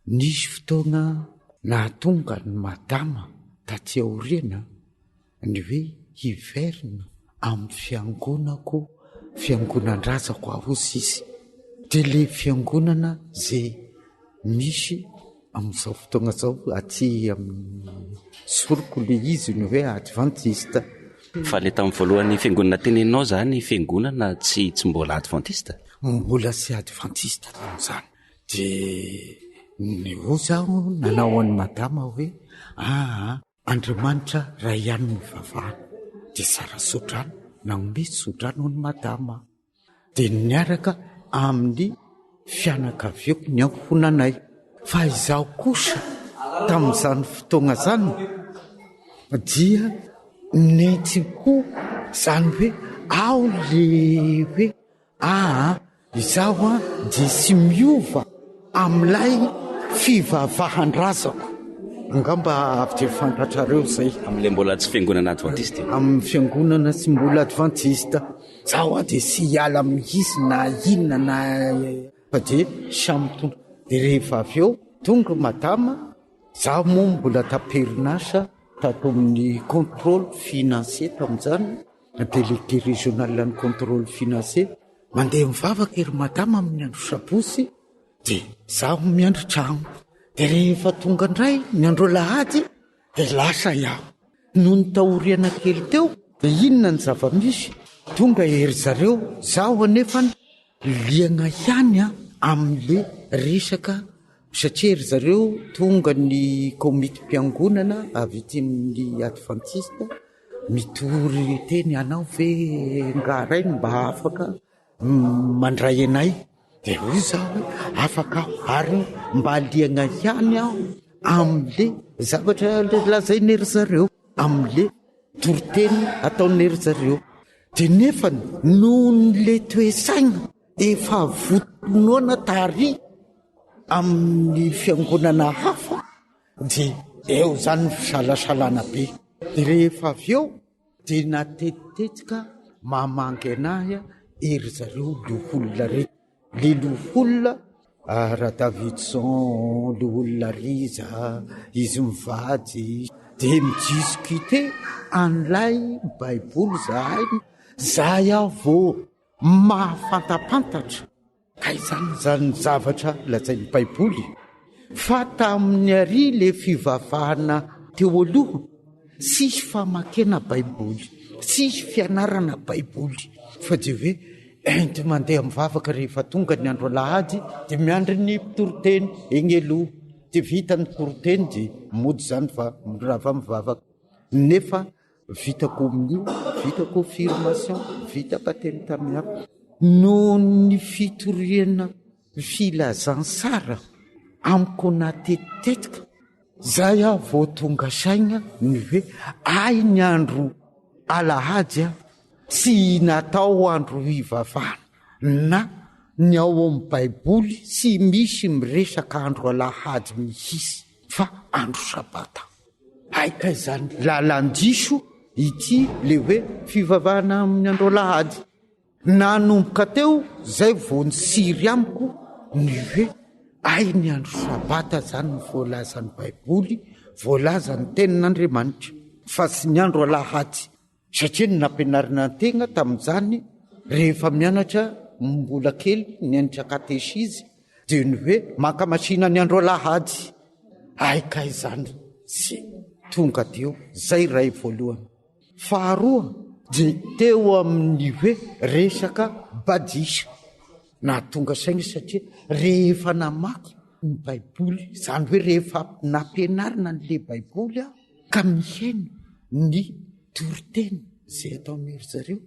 nisy fotoana nahatonga an'i madama taty aoriana ny hoe hiverina amin'ny fiangonako, fiangonan-drazako aho hozy izy. Dia ilay fiangonana izay misy amin'izao fotoana izao aty amin'ny soroko ilay izy ny hoe advantista. Fa ilay tamin'ny voalohany fiangonana teneninao izany fiangonana tsy tsy mbola advantista? Mbola tsy advantista tamin'izany. Dia nihoza aho nanao an'i madama hoe aa Andriamanitra ray ihany no ivavahana. Dia zara tsodrano, nanome tsodrano an'i madama aho. Dia niaraka amin'ny fianakaviako ny ankohonanay. Fa izaho kosa tamin'izany fotoana izany dia nentim-po izany hoe ao le hoe Aa izaho an dia tsy miova amin'ilay fivavahan-drazako. Angamba avy dia fantatrareo izay. Amin'ilay mbola tsy fiangonana advantista e? Amin'ny fiangonana tsy mbola advantista. Izaho an dia tsy hiala mihitsy na inona na fa dia samy mitondra. Dia rehefa avy eo tonga madama, izaho moa mbola tam-perinasa tato amin'ny contrôle financier tamin'izany. Délégué régional ny contrôle financier, mandeha mivavaka ery madama amin'ny andro sabotsy dia zaho miandry trano, dia rehefa tonga indray ny andro alahady dia lasa iaho. Nony taoriana kely teo dia inona ny zava-misy? Tonga ery zareo, zaho anefa liana ihany amin'le resaka satria ry zareo tonga ny komitim-piangonana avy ety amin'ny advantista Mitory teny anao ve nga ray no mba afaka mandray anay? Dia hoy izaho hoe afaka aho ary mba liana ihany aho amin'le zavatra lazain'i ry zareo, amin'le toriteny ataon'i ry zareo. Dia nefany nohon'le toe-tsaina efa votonoana tary amin'ny fiangonana hafa Dia eo izany ny fisalasalana be. Dia rehefa avy eo dia natetitetika mamangy anahy ery zareo loholona reto. Le loholona Radavidson, loholona Riza, izy mivady dia mi-discuter an'ilay baiboly zahay. Zay aho vao mahafantapantatra ka izany zany zavatra lazain'ny Baiboly fa tamin'ny ary le fivavahana teo aloha tsisy famakena Baiboly, tsisy fianarana Baiboly fa dia hoe ento mandeha mivavaka rehefa tonga ny andro alahady dia miandry ny mpitoriteny eny aloha dia vita ny toriteny dia mody izany fa mirava mivavaka nefa Vita communio, vita confirmation, vita batemy tamin'ny hafa. Noho ny fitoriana filazantsara amiko natetitetika, zay aho vao tonga saina ny hoe ahy ny andro alahady aho tsy natao andro hivavahana na ny ao amin'ny baiboly tsy misy miresaka andro alahady mihitsy fa andro sabata. Hay kay zany lalan-diso ity le hoe fivavahana amin'ny andro alahady. Nanomboka teo zay vao nitsiry amiko ny hoe hay ny andro sabata zany ny voalazan'ny baiboly, voalazan'ny tenin'Andriamanitra fa tsy ny andro alahady. Satria ny nampianarina an-tegna tamin'izany rehefa mianatra mbola kely nianatra katesizy dia ny hoe mankamasina ny andro alahady. Hay kay izany tsy tonga teo, zay ray voalohany. Faharoa dia teo amin'ny hoe resaka badisa. Nahatonga saina satria rehefa namaky ny baiboly, izany hoe rehefa nampianarina an'le baiboly aho ka mihaino ny toriteny izay ataon'ny ry zareo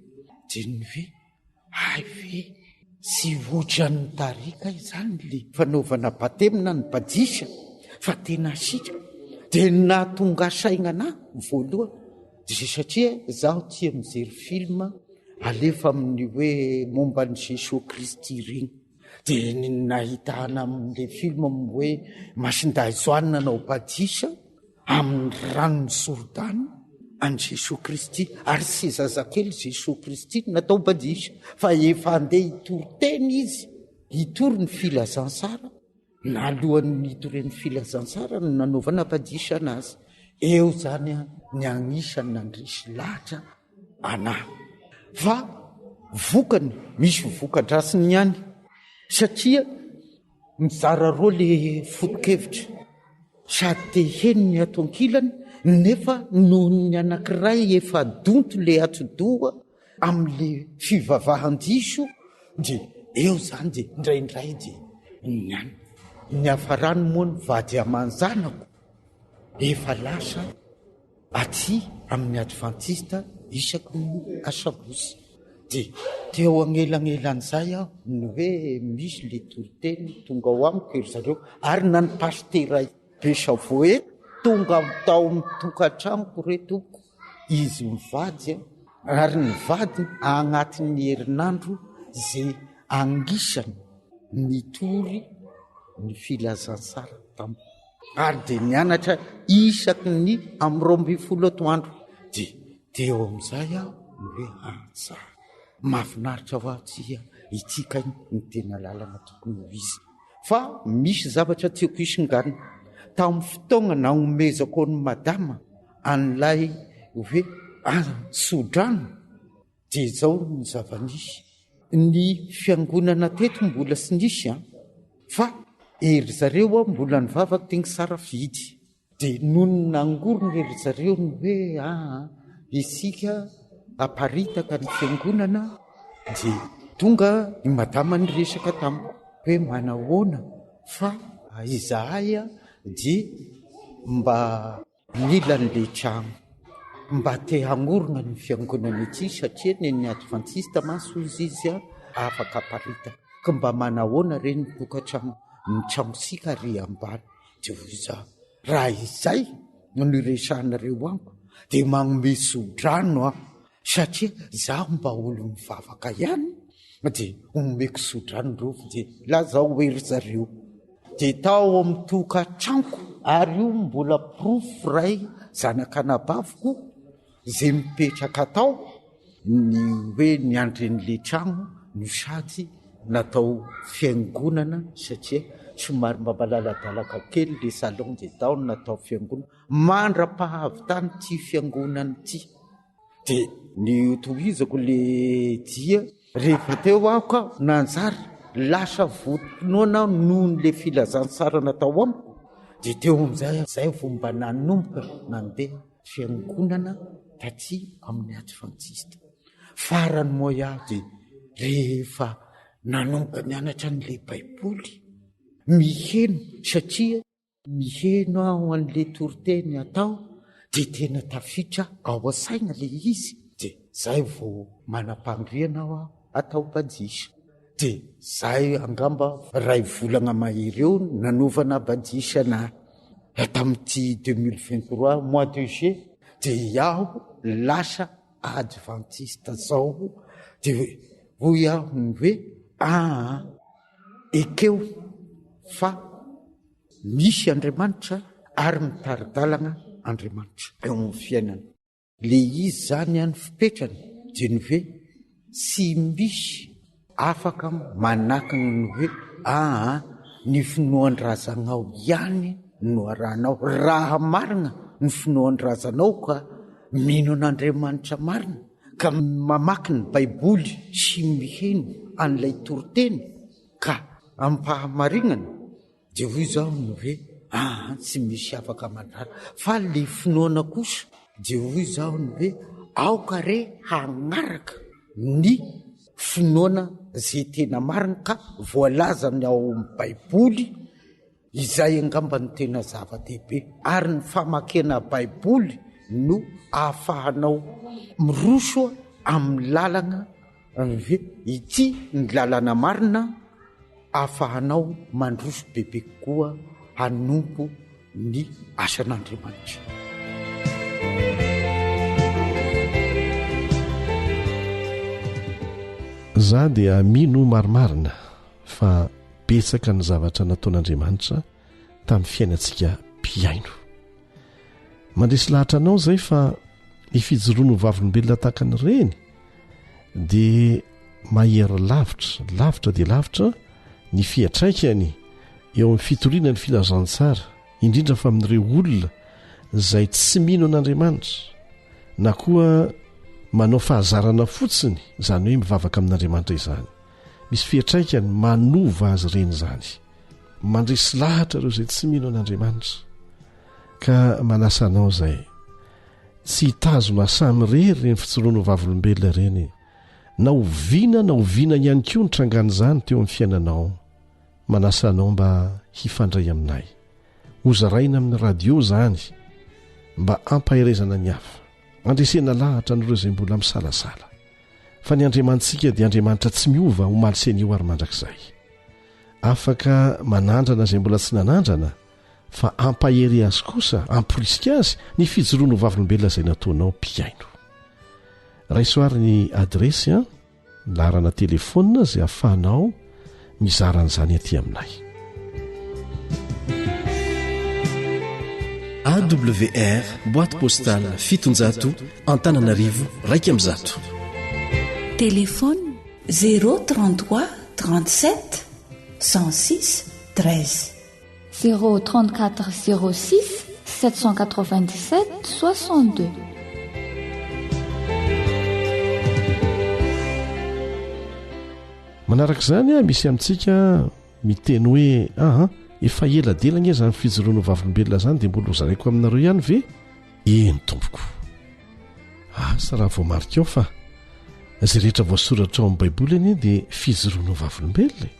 dia ny hoe hay ve tsy ohatran'ny tarika izany le fanaovana batemy na ny badisa fa tena asiaka dia ny nahatonga saina anahy voalohany dia satria izaho tia mijery film alefa amin'ny hoe momba an'i Jesoa Kristy ireny dia ny nahitana amin'ilay film hoe Masindahy Joany nanao badisa amin'ny ranon'i Jordana an'i Jesoa Kristy, ary tsy zazakely Jesoa Kristy no natao batisa fa efa andeha hitory teny izy, hitory ny filazantsara, na alohan'ny hitorian'ny filazantsara no nanaovana batisa anazy. Eo izany ny anisan'ny nandresy lahatra anahy. Fa vokany, misy voka-dratsiny ihany satria mizara roa le foto-kevitra. Sady te heno ny ato ankilany nefa noho ny anankiray efa donto le atidoha amin'le fivavahan-diso dia eo zany dia indraindray dia ny any. Ny hafarany moa ny vady aman-janako efa lasa aty amin'ny advantista isaky ny asabotsy. Dia teo anelanelan'izay aho no hoe misy le toriteny tonga ao amiko ry zareo ary na ny pasitera be savoe tonga tao amin'ny tokantranoko re tompoko izy mivady ary ny vadiny agnatin'ny herinandro ze anisany nitory ny filazantsara tamiko ary dia nianatra isaky ny amin'ny 12 atoandro dia Teo amin'izay aho no hoe antsa. Mahafinaritra ho ahy tsia, ity kay no tena lalana tokony ho izy. Fa misy zavatra tiako hisinganina. Tamin'ny fotoagna nagnomezako an'i madama an'ilay hoe tsodrano dia izao ny zava-nisy. Ny fiangonana teto mbola tsy nisy an, fa ery zareo mbola nivavaka teny Sarafidy. Dia nony nangorona ry zareo ny hoe aa isika aparitaka ny fiangonana dia tonga i madama niresaka tamiko hoe manahoana fa izahay dia mba mila an'ilay trano, mba te hangorona ny fiangonana ity satria ny advantista mantsy hozy izy afaka aparitaka, ka mba manahoana re ny tokantrano, ny tranontsika ary ambany. Dia hoy izaho, Raha izay no iresahanareo amiko, dia manome tso-drano aho, satria izaho mba olo-mivavaka ihany, dia omeko tso-drano ireo, dia lazao hoe ry zareo. Dia tao amin'ny tokantranoko, ary io mbola porofo iray zanak'anabaviko izay mipetraka tao, Ny hoe niandry an'ilay trano no sady natao fiangonana satria somary mba malaladalaka kely ilay salon dia tao no natao fiangonana mandra-pahavitany ity fiangonana ity. Dia Ny tohizako le dia rehefa teo aho ka nanjary lasa votom-pinoana aho noho le filazantsara natao amiko dia teo amin'izay aho zay vao mba nanomboka nandeha fiangonana taty amin'ny advantista. Farany moa aho dia rehefa nanomboka nianatra an'ilay baiboly miheno satria Miheno aho an'le toriteny atao de tena tafitra ao an-tsaina le izy de zay vao manam-paniriana aho atao badisa. De zay angamba ray volagna mahery eo nanaovana badisa anah tamin'ity 2023 mois de juillet de iaho lasa adventiste zao de hoy aho ny hoe aa Ekeo fa misy Andriamanitra ary mitari-dalana Andriamanitra eo amin'ny fiainana. Le izy zany an fipetrany dia ny hoe tsy misy afaka manakana ny hoe aa ny finoan-drazanao ihany no arahanao. Raha marina ny finoan-drazanao ka mino an'Andriamanitra marina ka mamaky ny baiboly sy miheno an'ilay toriteny ka amim-pahamarinana dia hoy izaho ny hoe aa tsy misy afaka mandrara fa le finoana kosa dia hoy izaho ny hoe aoka re hagnaraka ny finoana zay tena marina ka voalazany ao amin'ny baiboly Izay angamba no tena zava-dehibe ary ny famakiana Baiboly no ahafahanao miroso amin'ny lalana hoe ity ny lalana marina ahafahanao mandroso bebe kokoa hanompo ny asan'Andriamanitra. Za dia mino marimarina fa betsaka ny zavatra nataon'Andriamanitra tamin'ny fiainantsika mpihaino. Mandresy lahatra anao izay fa ny fijoroana ho vavolombelona tahaka an'ireny dia mahery lavitra, lavitra dia lavitra ny fiantraikany eo amin'ny fitoriana ny filazantsara, indrindra fa amin'ireo olona izay tsy mino an'Andriamanitra na koa manao fahazarana fotsiny izany hoe mivavaka amin'Andriamanitra izany. Misy fiantraikany manova azy ireny izany. Mandresy lahatra ireo izay tsy mino an'Andriamanitra. Ka manasa anao izay tsy hitazona samirery ireny fijoroana ho vavolombelona ireny, na oviana na oviana ihany koa ny trangan'izany teo amin'ny fiainanao. Manasa anao mba hifandray aminay. Hozaraina amin'ny radio izany mba hampaherezana ny hafa, handresena lahatra an'ireo izay mbola misalasala. Fa ny Andriamanitsika dia Andriamanitra tsy miova omaly sy anio ary mandrakizay. Afaka manandrana izay mbola tsy nanandrana, fa hampahery azy kosa, hamporisika azy ny fijoroana ho vavolombelona izay nataonao mpihaino. Raiso ary ny adiresy an! Laharana telefaonina izay ahafahanao mizara an'izany aty aminay. AWR boîte postale 700 Antananarivo 101. Téléphone 033 37 106 13. 034 06 797 62. Manaraka izany, misy amintsika miteny hoe aha, efa ela dela ange izany fijoroana ho vavolombelona izany dia mbola hozaraiko aminareo ihany ve? Eny tompoko. Asa raha voamarikao fa izay rehetra voasoratra ao amin'ny Baiboly anie dia fijoroana ho vavolombelona e.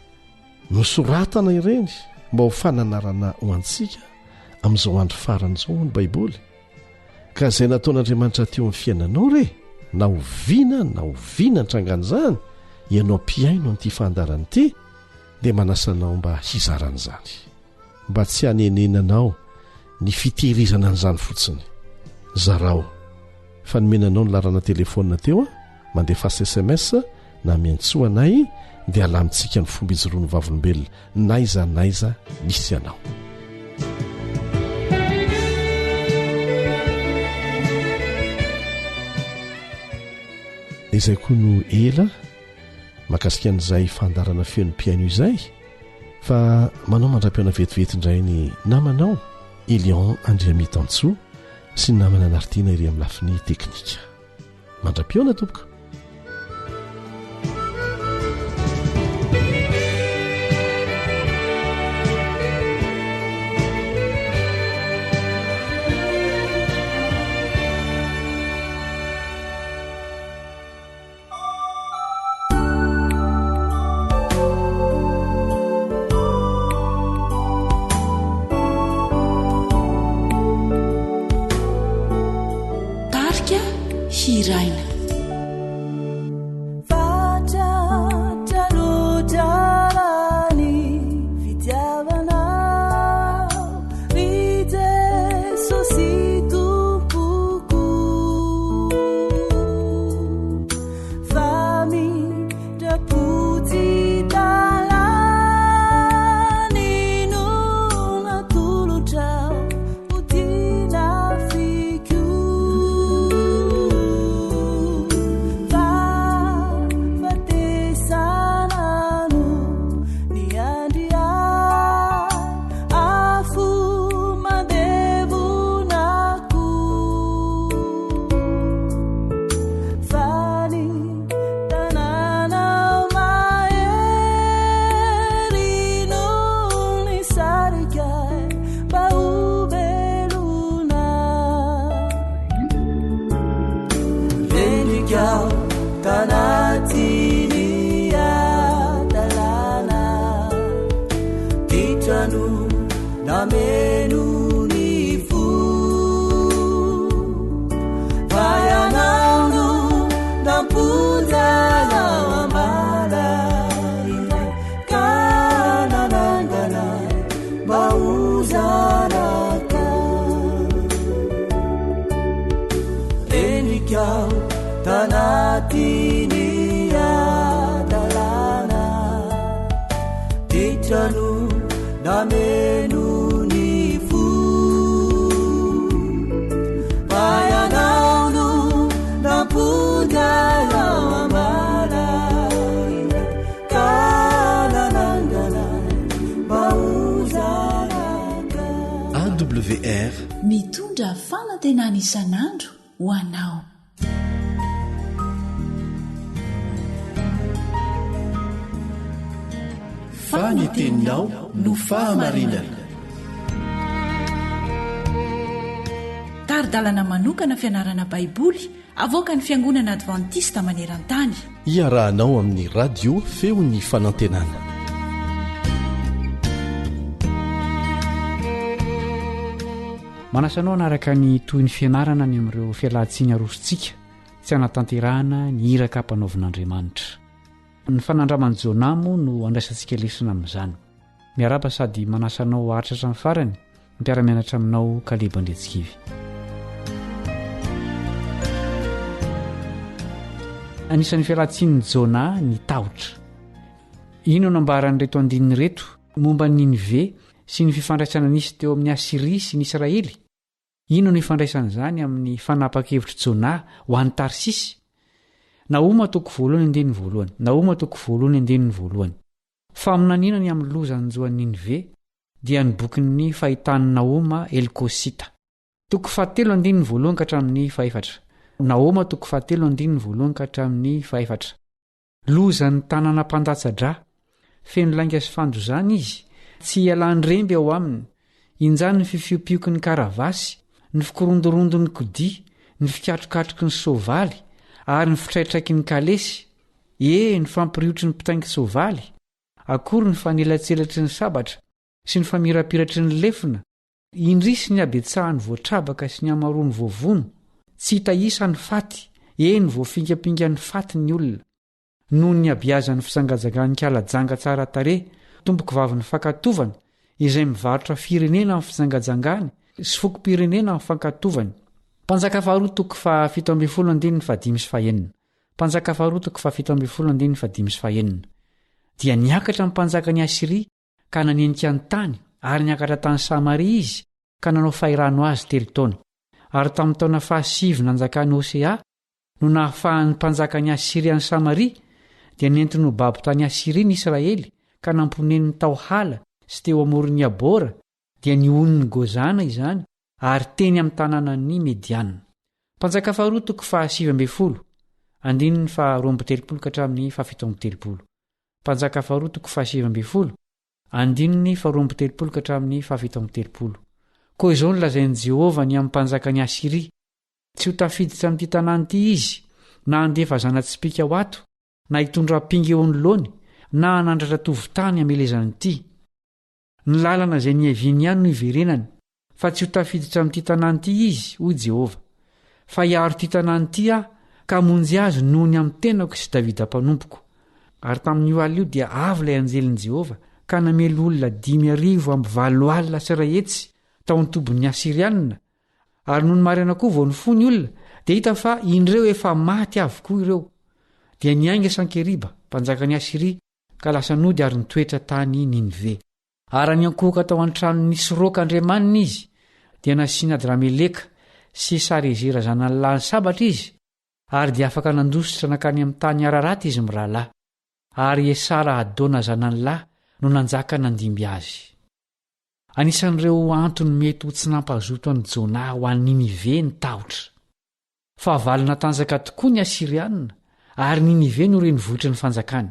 Nosoratana ireny mba ho fananarana ho antsika amin'izao andro farany izao hoy ny Baiboly. Ka izay nataon'Andriamanitra teo amin'ny fiainanao re, na oviana na oviana nitrangan'izany, ianao mpihaino an'ity fandaharana ity, dia manasa anao mba hizara an'izany. Mba tsy hanenenanao ny fitehirizana an'izany fotsiny. Zarao. Fa nomena anao ny laharana telefaonina teo an, mandefasa sms na miantsoa anay dia alamintsika ny fomba ijoroan'ny vavolombelona n'aiza n'aiza misy anao. Izay koa no ela makasika an'izay fandaharana feno mpihaino izay fa manao mandra-pihaona vetivety indray ny namanao Elion Andriamitansoa sy ny namana Nartiana ery amin'ny lafiny teknika. Mandra-pihaona tompoko. Tarika hiraina. Fatratra loatra ny fitiavanao ry Jesosy Tompoko. Famindram-po tsy talany no natolotrao ho tiana fiko. Fahafatesana no niandry ahy, afo mandevona ko. Fa ny tananao mahery no nisarika ahy mba ho velona. Rendrika aho tanatin'ny hadalana, ditra no nameno ny fo. Fa ianao no nampody ahy ao am-bala indray ka nanangana ahy mba ho zanakao. Rendrika aho tanatin'ny hadalana, ditra no nameno ny fo. Fa ianao no nampody ahy ao am-bala indray ka nanangana ahy mba ho zanakao. AWR. Mitondra fanantenana isan'andro ho anao. Fa ny teninao no fahamarinana. Tari-dalana manokana fianarana Baiboly avoakan'ny Fiangonana Advantista maneran-tany. Iarahanao amin'ny Radio Feon'ny Fanantenana. Manasa anao hanaraka ny tohin'ny fianarana ny amin'ireo fialantsiny arosontsika tsy hanatanterahana ny iraka ampanaovin'Andriamanitra. Ny fanandraman'i Jonah moa no andraisantsika lesona amin'izany. Miarahaba sady manasa anao haharitra hatramin'ny farany ny mpiara-mianatra aminao Kaleba Andriantsikivy. Anisan'ny fialantsinin'i Jonah ny tahotra. Inona no ambaran'ireto andininy ireto momba an'i Ninive sy ny fifandraisana nisy teo amin'i Asyria sy ny Israely? Inona no ifandraisan'izany amin'ny fanapahan-kevitr'i Jonah ho any Tarsisy? Nahoma toko voalohany andininy voalohany. Nahoma toko voalohany andininy voalohany. Faminaniana ny amin'ny loza hanjo an'i Ninive dia ny bokin'ny fahitan'i Nahoma Elkosita. Toko fahatelo andininy voalohany ka hatramin'ny fahefatra. Nahoma toko fahatelo andininy voalohany ka hatramin'ny fahefatra. Lozan'ny tanàna mpandatsa-drà. Feno lainga sy fandozana izy, tsy ialan'ny remby ao aminy. Injany ny fifiopioky ny karavasy, ny fikorondorondon'ny kodia, ny fikatrokatroky ny soavaly, ary ny fitraitraiky ny kalesy, e, ny fampiriotry ny mpitaingin-tsoavaly! Akory ny fanelatselatry ny sabatra, sy ny famirapiratry ny lefona! Indrisy ny habetsahan'ny voatrabaka sy ny hamaroan'ny voavono, tsy hita isa ny faty, eny voafingampingan'ny faty ny olona. Noho ny habiazan'ny fijangajangan'ny kala janga tsara tarehy, tompokovavin'ny fankatovana, izay mivarotra firenena amin'ny fijangajangany sy fokom-pirenena amin'ny fankatovany. Mpanjaka faharoa toko faha 17 andininy fahadimy sy fahenina. Mpanjaka faharoa toko faha 17 andininy fahadimy sy fahenina. Dia niakatra ny mpanjakan'i Asyria ka nanenika ny tany, ary niakatra tany Samaria izy ka nanao fahirano azy telo taona. Ary tamin'ny taona fahasivy nanjakan'i Hosea no nahafahan'ny mpanjakan'i Asyria an'i Samaria, dia nentiny ho babo tany Asyria ny Israely ka namponeniny tao Hala sy teo amoron'i Habora, dia ny onin'i Gozana izany, ary teny amin'ny tanànan'ny Mediana. Mpanjaka faharoa toko faha 19. andininy faha-32 ka hatramin'ny faha-37. Mpanjaka Faharoa toko faha-19, andininy faha-32 ka hatramin'ny faha-37. Koa izao no lazain'i Jehovah ny amin'ny mpanjakan'i Asyria, Tsy ho tafiditra amin'ity tanàna ity izy, na handefa zana-tsipìka ho ato, na hitondra ampinga eo anoloany, na hanandratra tovon-tany hamelezana ity. Ny lalana izay niaviany ihany no hiverenany, fa tsy ho tafiditra amin'ity tanàna ity izy, hoy Jehovah. Fa hiaro ity tanàna ity aho, ka hamonjy azy noho ny amin'ny tenako sy Davida mpanompoko. Ary tamin'io alina io dia avy ilay anjelin'i Jehovah, ka namely olona 1885 tao an-tobin'ny Asyrianina, ary nony maraina koa vao nifoha ny olona, dia hita fa indreo efa maty avokoa ireo. Dia niainga Sankeriba, mpanjakan'i Asyria, ka lasa nody ary nitoetra tany Ninive. Ary raha niankohoka tao an-tranon'i Nisroka andriamaniny izy, dia nasian'i Adrameleka sy Sarezera zanany lahy ny sabatra izy, ary dia afaka nandositra nankany amin'ny tany Ararata izy mirahalahy. Ary Esara-hadona zanany lahy no nanjaka nandimby azy. Anisan'ireo antony mety ho tsy nampazoto an'i Jonah ho any Ninive ny tahotra. Fahavalo natanjaka tokoa ny Asyrianina, ary Ninive no renivohitry ny fanjakany.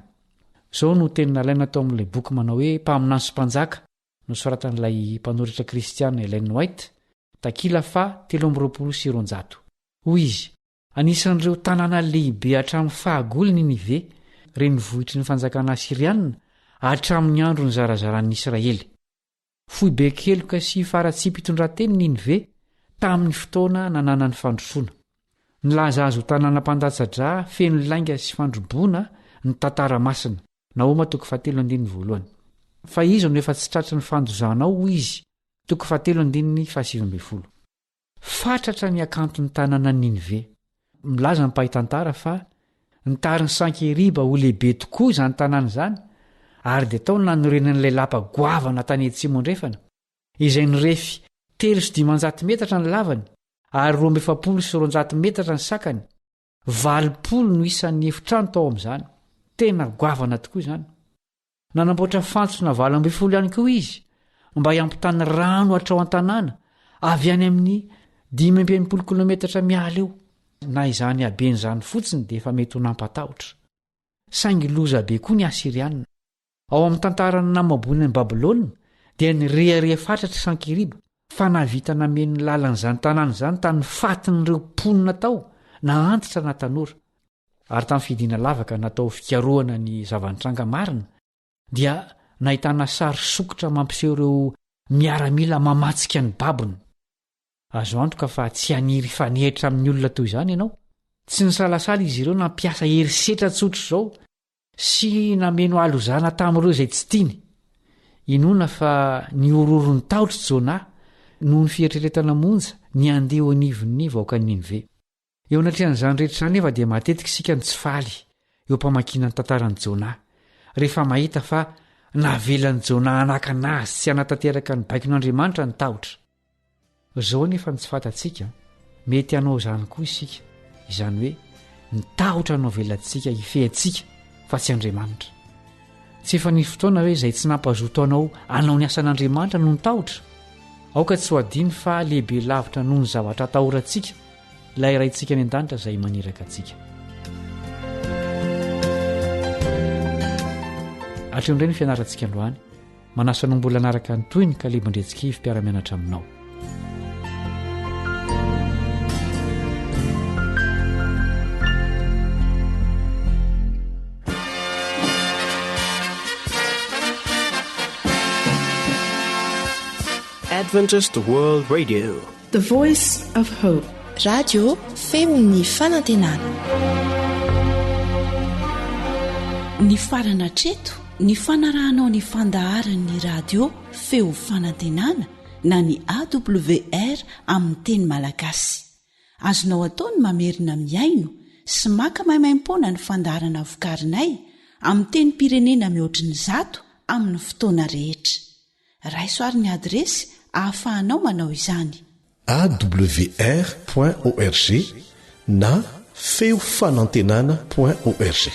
Izao no teny nalaina tao amin'ilay boky manao hoe Mpaminany sy Mpanjaka, nosoratan'ilay mpanoratra kristiana Ellen White, takila faha 223. Hoy izy, Anisan'ireo tanàna lehibe hatramin'ny fahagola Ninive, renivohitry ny fanjakana asyrianina, hatramin'ny andro nizarazaran'ny Israely. Foiben-keloka sy faharatsiam-pitondrantena i Ninive tamin'ny fotoana nananany fandrosoana. Nilaza azy ho tanàna mpandatsa-drà feno lainga sy fandroboana ny Tantara Masina, Nahoma toko fahatelo andininy voalohany. Fa iza no efa tsy tratry ny fandozanao, hoy izy, toko fahatelo andininy fahasivy ambin'ny folo. Fatratra ny hakanton'ny tanànan'i Ninive. Milaza ny mpahay tantara fa nitarin'i Sankeriba ho lehibe tokoa izany tanàna izany, ary dia tao no nanorenany ilay lapa goavana tany atsimo andrefana, izay nirefy 503 metatra ny lavany ary 242 metatra ny sakany. 80 no isan'ny efitrano tao amin'izany. Tena goavana tokoa izany. Nanamboatra fantsona 18 ihany koa izy mba hiampitany rano hatrao an-tanàna avy any amin'ny 65 kilometatra miala eo. Na izany habeny izany fotsiny dia efa mety ho nampatahotra. Saingy loza be koa ny Asyrianina. Ao amin'ny tantaran'ny namaboina an'i Babylona dia nirehareha fatratra i Sankeriba fa nahavita nameno ny lalan'izany tanàna izany tamin'ny fatin'ireo mponina tao, na antitra na tanora. Ary tamin'ny fidina lavaka natao ho fikarohana ny zava-nitranga marina, dia nahitana sary sokitra mampiseho ireo miaramila mamatsika ny babony. Azo antoka fa tsy haniry hifanehitra amin'ny olona toy izany ianao. Tsy nisalasala izy ireo nampiasa herisetra tsotr'izao sy nameno halozana tamin'ireo izay tsy tiany. Inoana fa nihorohoro ny tahotra i Jonah noho ny fieritreretana monja ny handeha eo anivon'ny vahoakan'i Ninive. Eo anatrehan'izany rehetra izany nefa dia matetika isika no tsy faly eo am-pamakiana ny tantaran'i Jonah, rehefa mahita fa navelan'i Jonah hanakana azy tsy hanatanteraka ny baikon'Andriamanitra ny tahotra. Izao anefa no tsy fantatsika, mety hanao izany koa isika, izany hoe ny tahotra no avelantsika hifehy antsika fa tsy Andriamanitra. Tsy efa nisy fotoana ve izay tsy nampazoto anao hanao ny asan'Andriamanitra noho ny tahotra? Aoka tsy ho adino fa lehibe lavitra noho ny zavatra atahorantsika ilay Raintsika any an-danitra izay maniraka antsika. Hatreo indray ny fianarantsika androany. Manasa anao mbola hanaraka ny tohiny Kaleb Andriantsikivy mpiara-mianatra aminao. Adventist World Radio. The Voice of Hope. Radio feon'ny fanantenana. Nifarana hatreto ny fanarahanao ny fandaharan'ny radio feo fanantenana na ny AWR amin'ny teny malagasy. Azonao atao ny mamerina mihaino sy maka maimaimpoana ny fandaharana vokarinay amin'ny tenim-pirenena mihoatry ny zato amin'ny fotoana rehetra. Raiso ary ny adiresy ahafahanao manao izany. Awr point org na feo fanantenana point org.